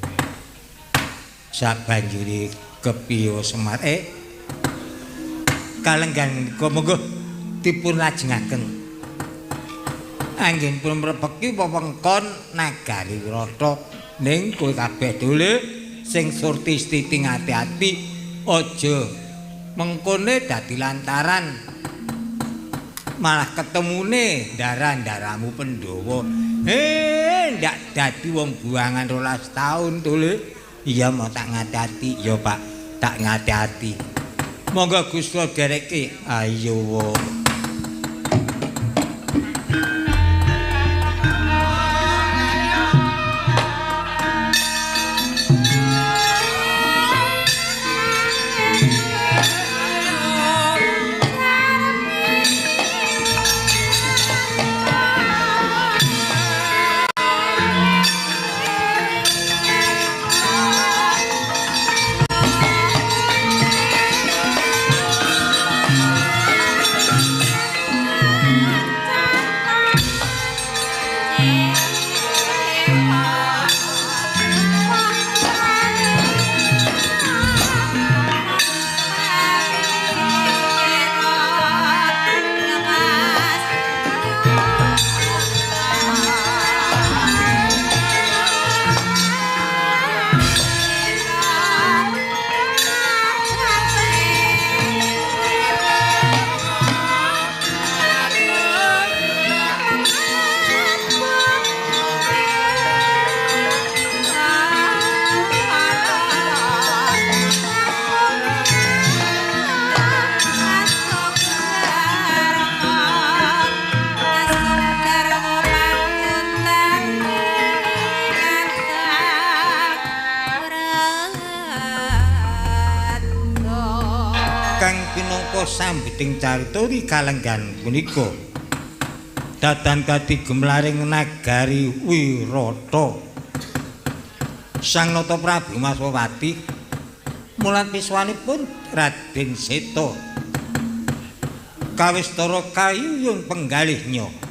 Sabanjure kepiye Semar kalenggan menika monggo dipun lajengaken. Anggenipun mrepeki wewengkon nagari Wirata ning kowe kabeh dole sing surti stiti ati-ati aja mengkone dadi lantaran malah ketemune darah-daramu Pandhawa. Ndak dadi wong buangan 12 taun tole. Iya mau tak ngati-ati ya Pak, tak ngati-ati. Monggo Gusti dereke. Ayo wo. Sambeting carita kalenggan punika dadan kadi gemlaring nagari Wirata. Sang Nata Prabu Maswapati mulat piswanipun Raden Seta kawistara kayuyun penggalihnya.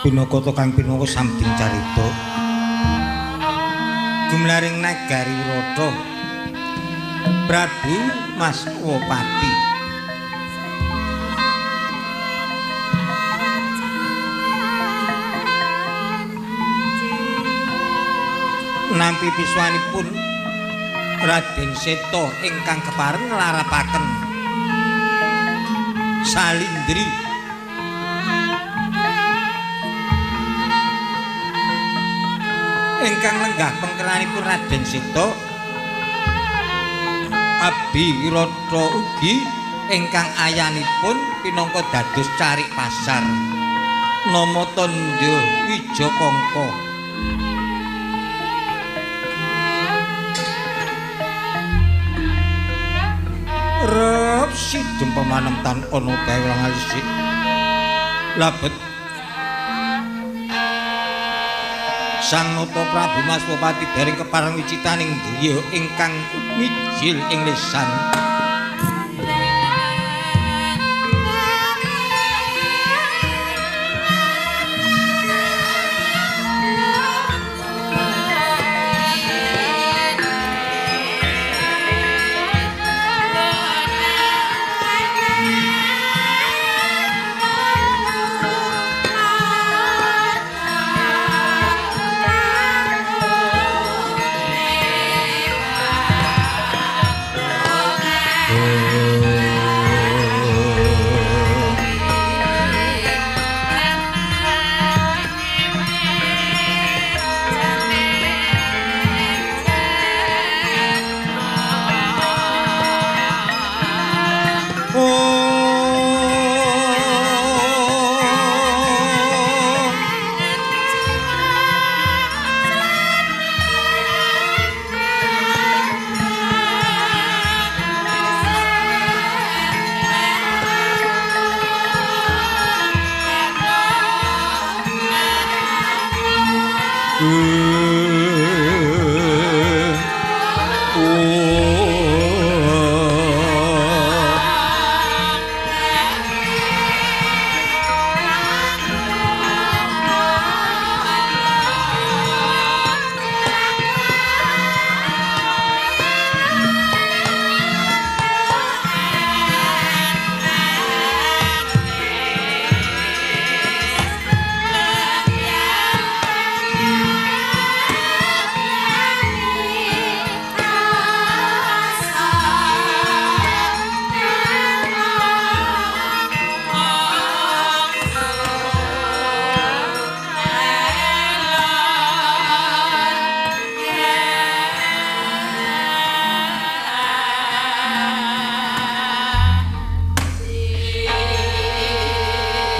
Pinaka kang pinaka samding carita gumlaring nagari Wirata Prabu Maswapati. Nampi piswanipun Raden Seta ingkang kepareng nglarapaken Salindri. Ingkang lenggah pengkelanipun Raden Seta abdi Wirata ugi ingkang ayanipun pinangka dados carik pasar nama tandha Wijakangka. Rep sidem pemanemtan ana bae ulang alisik labet Sang Nata Prabu Maswapati dereng kepareng wicitaning griya ingkang mijil ing lesan.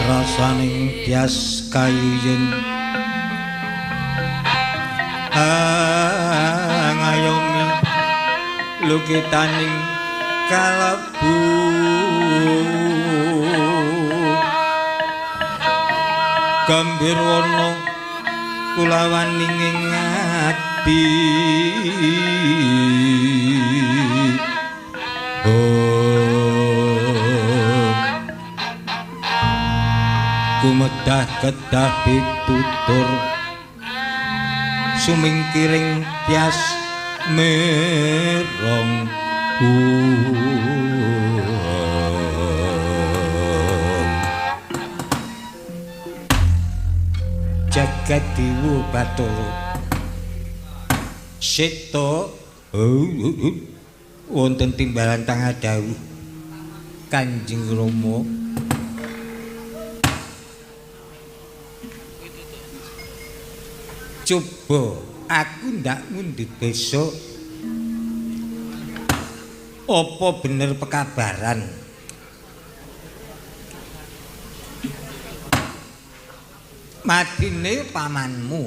Rasaning tias kayu yen ngayomi lukitaning kalebu gambirwana kulawaning ing ati. Gumedah kedah pitutur sumingkiring tias merong jagat dewa Bathara Seta wonten timbalan tanggal dawuh Kanjeng Rama. Coba aku ndak mundhut besok. Apa bener pekabaran? Matine pamanmu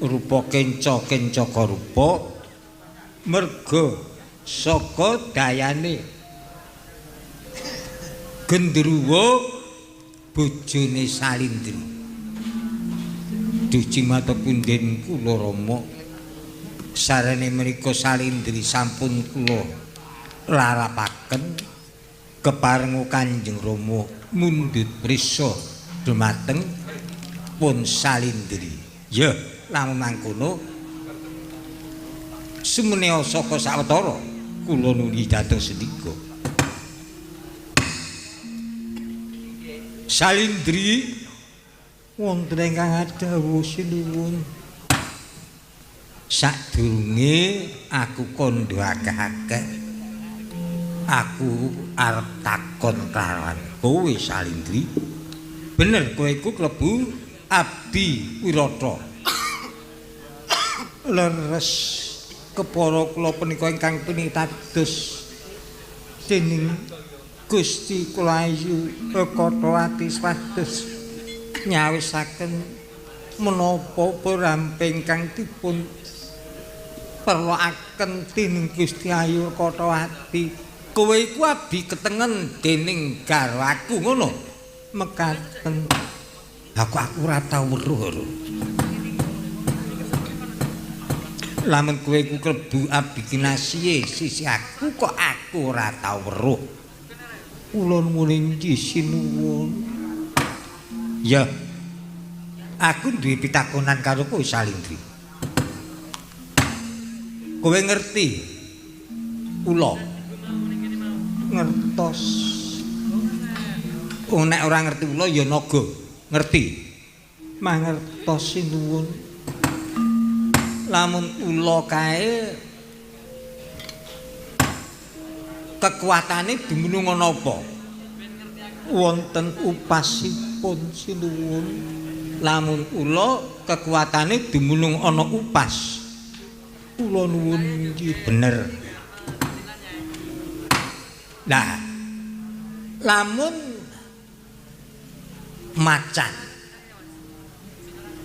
rupa kenca-kencaka rupa merga saka dayane gendruwo bojone Salindri. Duci mata punden kula Rama, sarene menika Salindri sampun kula larapaken keparenga Kanjeng Rama mundhut prisa dumateng pun Salindri. Ya, lamun mangkono sumenea saka sawetara kula nuli dhateng sendika. Salindri wonten ingkang adhawuh sinuwun. Sadurunge aku kandha akeh-akeh, aku arep takon kelawan kowe Salindri. Bener kowe iku klebu abdi Wirata? Leres kepara kula punika ingkang pinitados dening Gusti kula ayu Rekatawati swados nyawisaken menapa ramping ingkang dipun perlokaken dening Gusti Ayu Rekatawati. Kowe iku abdi ketengen dening garwaku ngono? Mekaten. Aku ora tau weruh. Lamun kowe iku klebu abdi kinasihe sisi aku kok aku ora tau weruh. Kula nuwun inggih sinuwun. Ya. Aku duwe pitakonan karo kowe Salindri. Kowe ngerti kula? Ngertos. Oh, nek ora ngerti kula ya naga. Ngerti? Mangertos sinuwun. Lamun ula kae kekuatane dumunung ana apa? Wonten upasipun sinuwun. Lamun ula kekuatane dumunung ana upas. Kula nuwun inggih bener. Nah, lamun macan.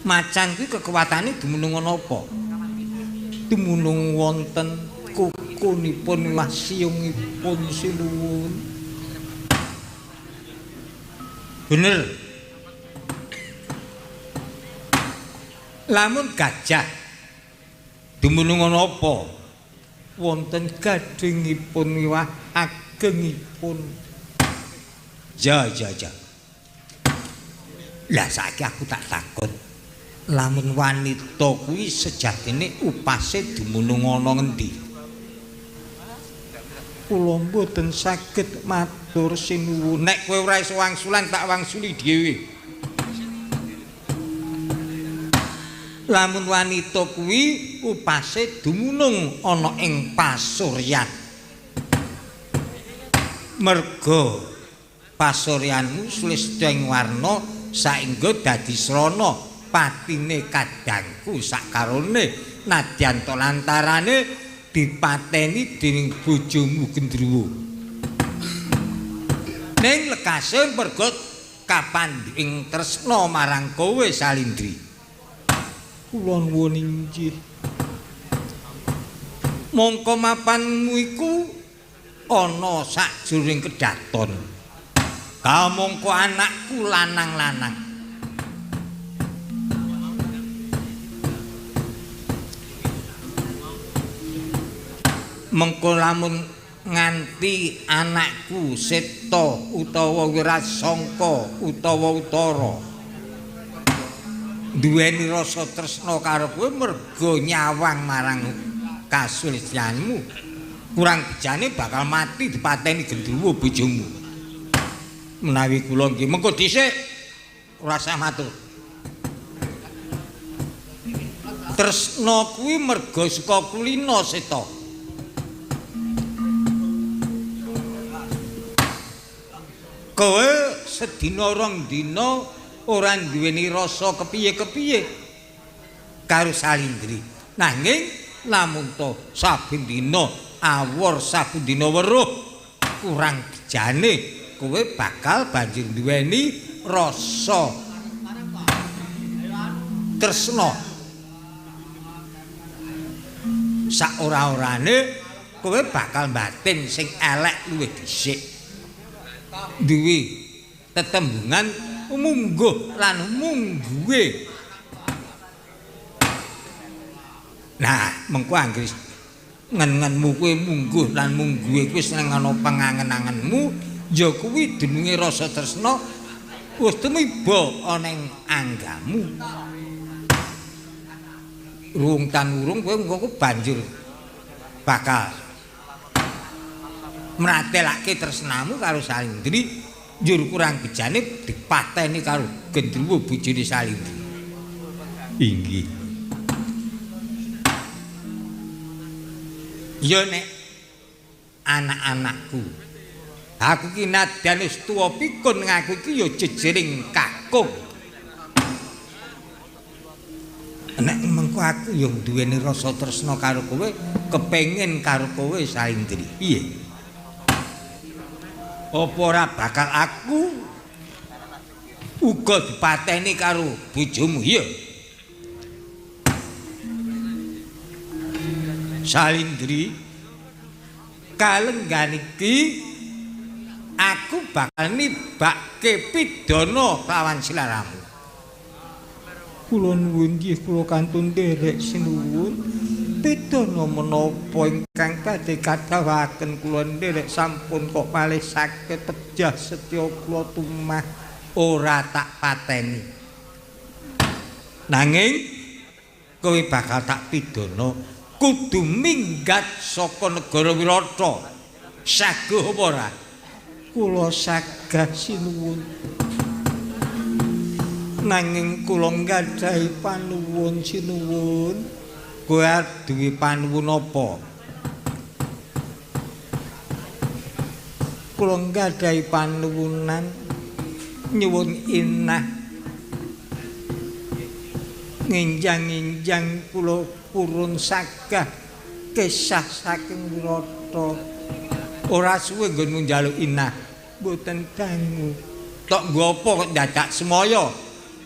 Macan kuwi kekuatane dumunung ana apa? Dumunung wonten kukunipun wasiyungipun sinuwun. Bener. Lamun gajah dumunung ana apa? Wonten gadhingipun miwah agengipun. Ya ya ya. Lah saiki aku tak takon. Lamun wanita kuwi sejatine upase dumunung ana ngendi? Kula mboten saged matur sinuwun. Nek kowe ora iso wangsulan tak wangsuli dhewe. Lamun wanita kuwi upase dumunung ana ing pasuryan. Merga pasuryanmu sulistya ing warna saengga dadi srana patine kadangku sakarone nadyan to lantarane dipateni dening bojomu gendruwo. Ning lekase merga kapan ing tresna marang kowe Salindri. Kula nuwun inggih. Mongko mapanmu iku ana sajroning kedaton. Kamangka anakku lanang-lanang. Mengko lamun nganti anakku Seta utawa Wirasangka utawa Utara duweni rasa tresna karo kowe merga nyawang marang kasulistyanmu, kurang bejane bakal mati dipateni gendruwo bojomu. Menawi kula nggih mengko dhisik ora usah matur. Tresna kuwi merga saka kulina Seta. Kowe sedina rong dina ora duweni rasa kepiye-kepiye karo Salindri. Nanging lamun to saben dina awor saben dina weruh kurang bejane, kowe bakal banjur duweni rasa tresna. Sak ora-orane kowe bakal batin sing elek luwih dhisik. Duwe tetembungan mungguh lan mungguhe. Nah, mengko anggere ngen-ngenmu kuwi mungguh lan mungguhe kuwi seneng ana pangangen-angenmu, ya kuwi jenenge rasa tresna wis tumiba ana ing anggamu. Rung tan urung kowe engko banjur bakal mratelake tresnamu karo Salindri, njur kurang bejane dipateni karo gendruwo bojone Salindri. Inggih. Ya nek anak-anakku, aku ki nadyan wis tuwa pikun ngaku iki ya jejering kakung. Nek mengko aku ya duweni rasa tresna karo kowe, kepengin karo kowe Salindri. Piye? Apa ora bakal aku uga dipateni karo bojomu? Iya. Salindri, kalenggan iki aku bakal nibake pidana lawan silaramu. Kula nuwun nggih, kula kantun nderek sinuwun. Pidana menapa ingkang badhe kadhawuhaken kula nderek sampun kok malih saged pejah setya kula tumah ora tak pateni. Nanging kowe bakal tak pidana kudu minggat saka negara Wirata. Saguh apa ora? Kula sagah sinuwun. Nanging kula nggadahi panuwun sinuwun. Kowe duwe panuwun apa? Kula nggadahi panuwunan nyuwun inah nginjang-injang kula purun sagah kesah saking Wirata. Ora suwe nggonmu njaluk inah, mboten dangu. Tok nggo apa kok dadak semaya?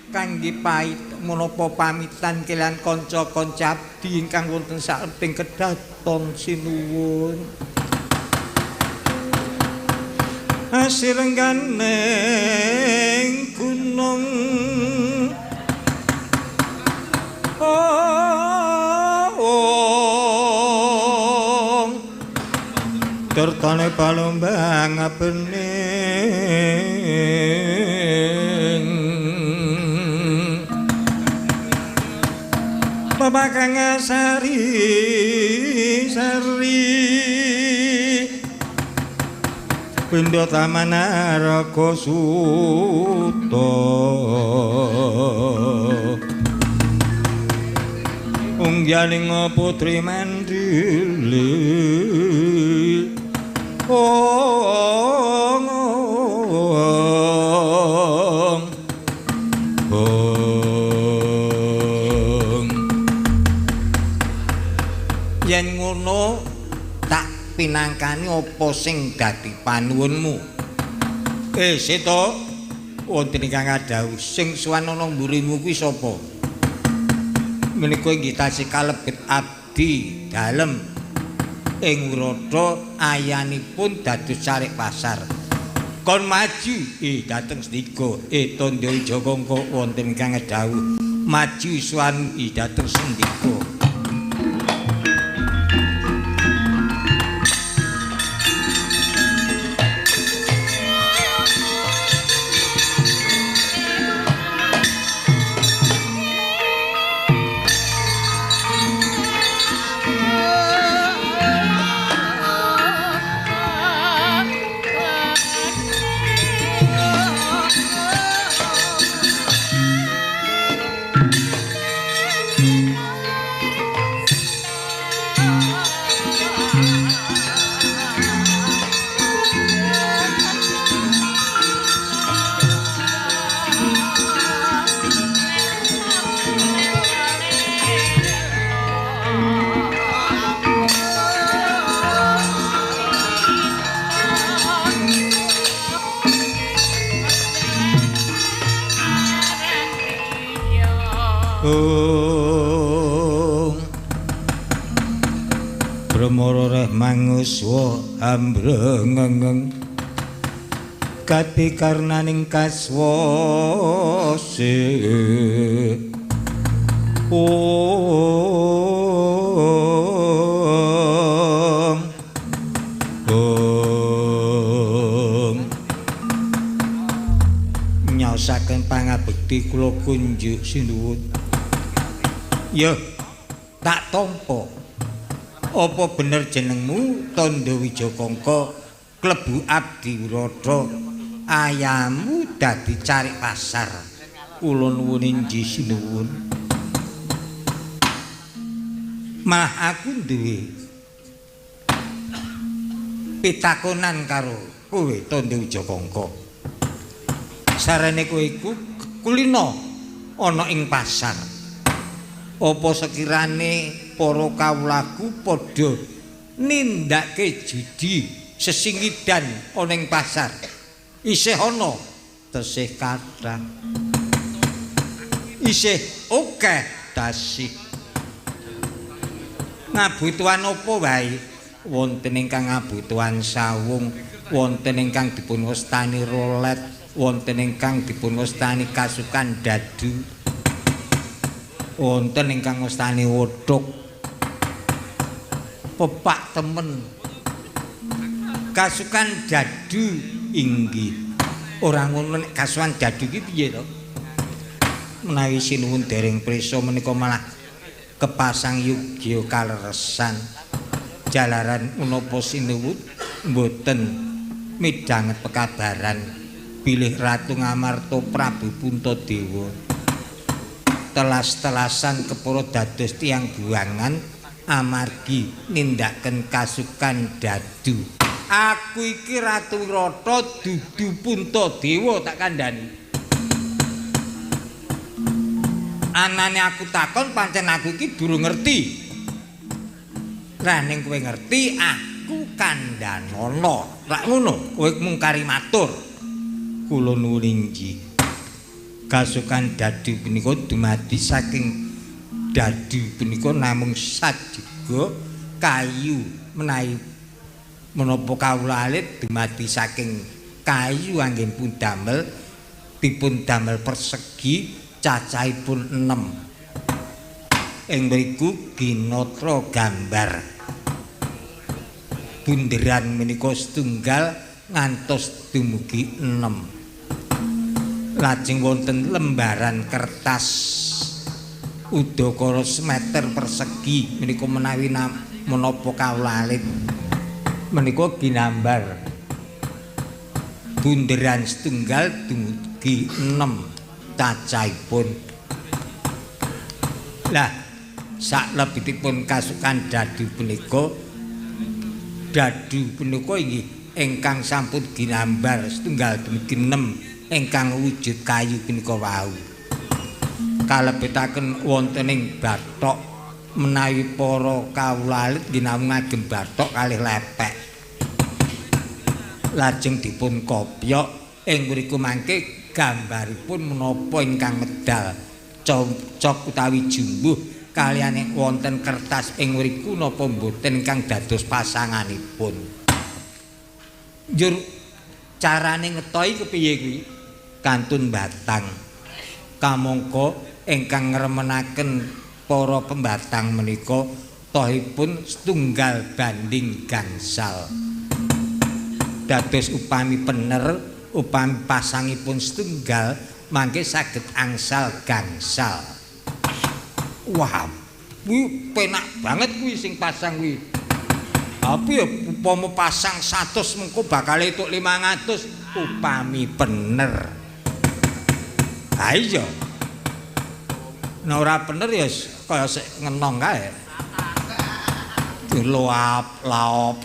Kangge pait menapa pamitan kaliyan kanca-kanca abdi ingkang wonten salebing kedaton sinuwun. Asirengganing gunung ong tertane palombang bening Bapak sari sari pindha taman Raga Suta unggaling putri Mandili ong ong ong. Yen ngono tak pinangkani apa sing dadi panuwunmu. Seta, wonten ingkang ngadhawuh sing sowan ana mburimu kuwi sapa? Menika inggih tasih kalebet abdi dalem ing Wirata, ayanipun dados carik pasar. Kon maju dhateng sendika. Tandha Jaka wonten ingkang ngadhawuh maju sowan dhateng sendika. Oh. Manuswa ambrengeng gati karnaning kaswase. Om Om nyaosaken pangabekti kula kunjuk sinuwun. Ya tak tampa. Apa bener jenengmu Tandha Wijakangka klebu abdi Wirata, ayamu dadi carik pasar? Kula nuwun inggih sinuwun. Malah aku duwe pitakonan karo kowe Tandha Wijakangka. Sarene kowe iku kulina ana ing pasar. Apa sekirane para kawulaku padha nindakake judi sesingidan ana ing pasar? Isih ana, tesih kathah. Isih akeh tasih. Ngabutuhan apa wae? Wonten ingkang ngabutuhan sawung, wonten ingkang dipun wastani rolet, wonten ingkang dipun wastani kasukan dadu, wonten ingkang wastani wodhok. Pepak temen. Kasukan dadu inggih. Ora ngono nek kasukan dadu iki piye to? Menawi sinuwun dereng prisa menika malah kepasang yugya kaleresan. Jalaran menapa sinuwun mboten midhanget pekabaran bilih Ratu Ngamarta Prabu Puntadewa telas-telasan kepara dados tiyang buangan amargi nindakaken kasukan dadu. Aku iki Ratu Wirata dudu Puntadewa tak kandhani. Anane aku takon pancen aku iki durung ngerti. Lah ning kowe ngerti aku kandhanono. Lak ngono, kowe mung kari matur. Kula nuwun inggih. Kasukan dadu punika dumadi saking dadu punika namung sajega kayu menawi menapa kawula alit dumadi saking kayu anggenipun damel dipun damel persegi cacahipun 6. Ing mriku ginatra gambar bunderan menika setunggal ngantos dumugi 6. Lajeng wonten lembaran kertas udakara semeter persegi menika menawi menapa kawula alit menika ginambar bunderan setunggal dumugi 6 cacahipun. Lah saklebetipun kasukan dadu punika inggih ingkang sampun ginambar setunggal dumugi 6 ingkang wujud kayu punika wau. Kalebetaken wonten ing bathok menawi para kawula alit nggih namung ngagem bathok kalih lepek. Lajeng dipun kopyok ing mriku mangke gambaripun menapa ingkang medal cocok utawi jumbuh kaliyan wonten kertas ing mriku napa mboten ingkang dados pasanganipun. Njur carane ngetoki kepiye kuwi? Kantun batang. Kamangka ingkang ngremenaken para pembatang menika tohipun setunggal banding gangsal. Dados upami pener, upami pasangipun setunggal mangke saged angsal gangsal. Wah, kuwi penak banget kuwi sing pasang kuwi. Tapi ya upama pasang 100 mengko bakal entuk 500 upami bener. Ha iya. Nek ora bener ya kaya sik ngenong kae. Diloap laop.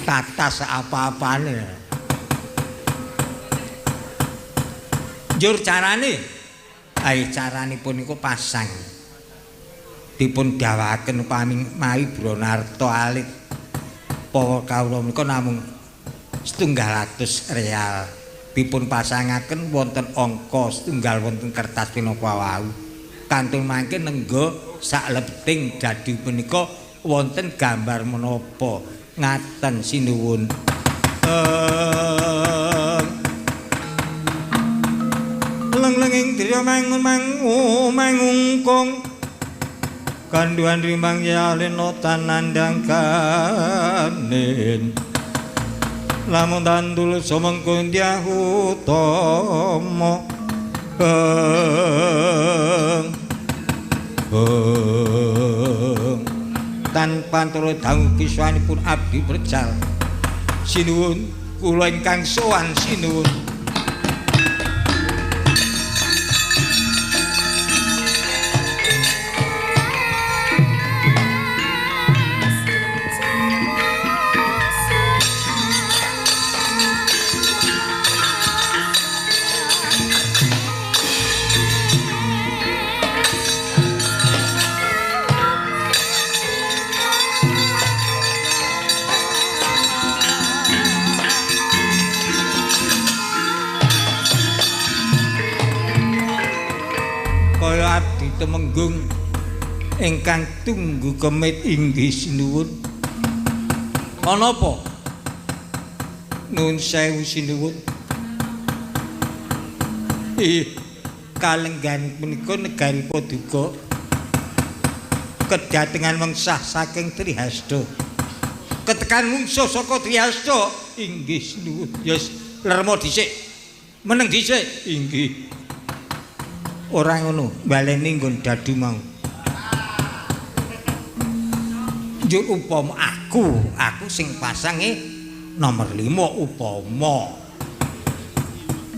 Tatas apa-apane. Njur carane? Ae caranipun niku pasang. Dipun dawaken upami mawi Bronarta alit para kawula menika namung 1.200 real. Dipun pasangaken wonten angka setunggal wonten kertas pinaka wau. Kantun mangke nengga Saklebeting dadu punika wonten gambar menapa? Ngaten sinuwun. Leng-lenging driya mangun mangu mangungkung kanduhan rimang yalena tanandang kanin lamun tandul sumengko utama tanpa antara dangu kiswanipun abdi berjal sinuwun kula ingkang sowan sinuwun. Temenggung ingkang tunggu kemit inggih sinuwun. Ana apa? Nuwun sewu sinuwun. Kalenggan punika negari Paduka kedatengan mengsah saking Trihasta. Ketekan mungsuh saka Trihasta inggih sinuwun. Ya wis lermo dhisik. Meneng dhisik inggih. Ora ngono, baleni nggon dadu mau. Njuk upama aku sing pasange nomor 5 upama.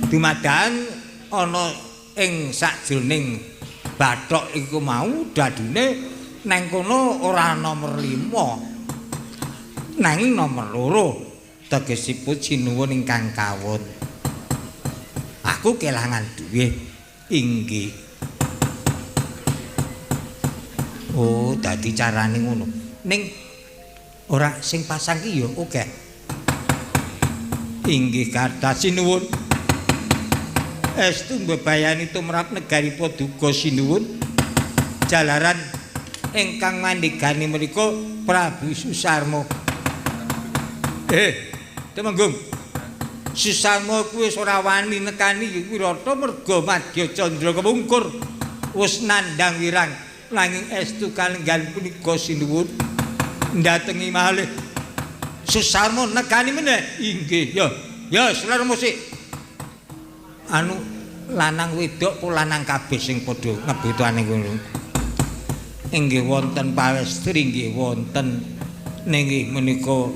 Dumadakan ana ing sakjroning bathok iku mau dadune nang kono ora nomor 5. Nanging nomor 2 tegesipun sinuwun ingkang kawon. Aku kelangan duit. Inggih. Oh, dadi carane ngono. Ning ora sing pasang ki ya akeh. Inggih kathah sinuwun. Estu mbebayani tumrap negari Paduka sinuwun. Jalaran ingkang mandhegani menika Prabu Susarma. Temenggung. Susarma kuwi wis ora wani nekani Wirata merga Madya Candra kepungkur wis nandhang wirang nanging estu kalenggan punika sinuwun ndatengi malih Susarma nekani meneh inggih ya ya selermu sik anu lanang wedok po lanang kabeh sing padha ngebutane ngono inggih wonten pawestri inggih wonten nggih menika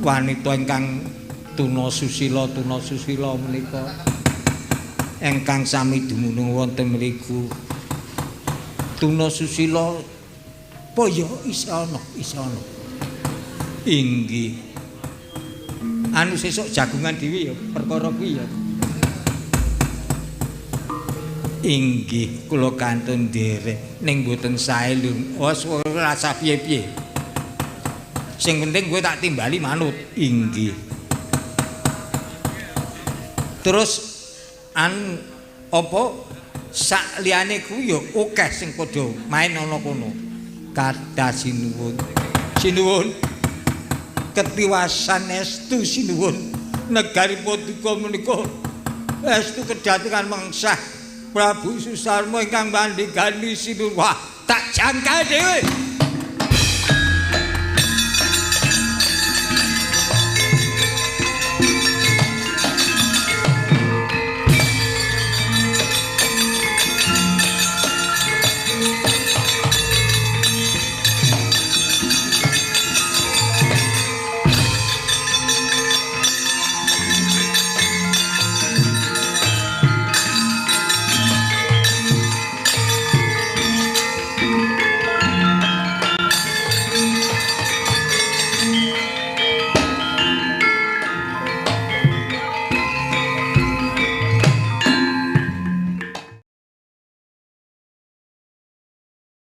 wanita ingkang tuna susila menika ingkang sami dumunung wonten mriku. Tuna susila apa ya isih ana inggih anu sesuk jagungan dhewe ya perkara kuwi ya inggih kula kantun nderek ning mboten sae lho wis ora usah piye-piye sing penting kowe tak timbali manut inggih. Terus an apa sak liyane kuwi ya akeh sing padha main ana kono. Kathah sinuwun. Sinuwun ketiwasan estu sinuwun negari Paduka menika estu kedatengan mengsah Prabu Susarma ingkang mandhegani sinuwun. Wah, tak jangka dhewe.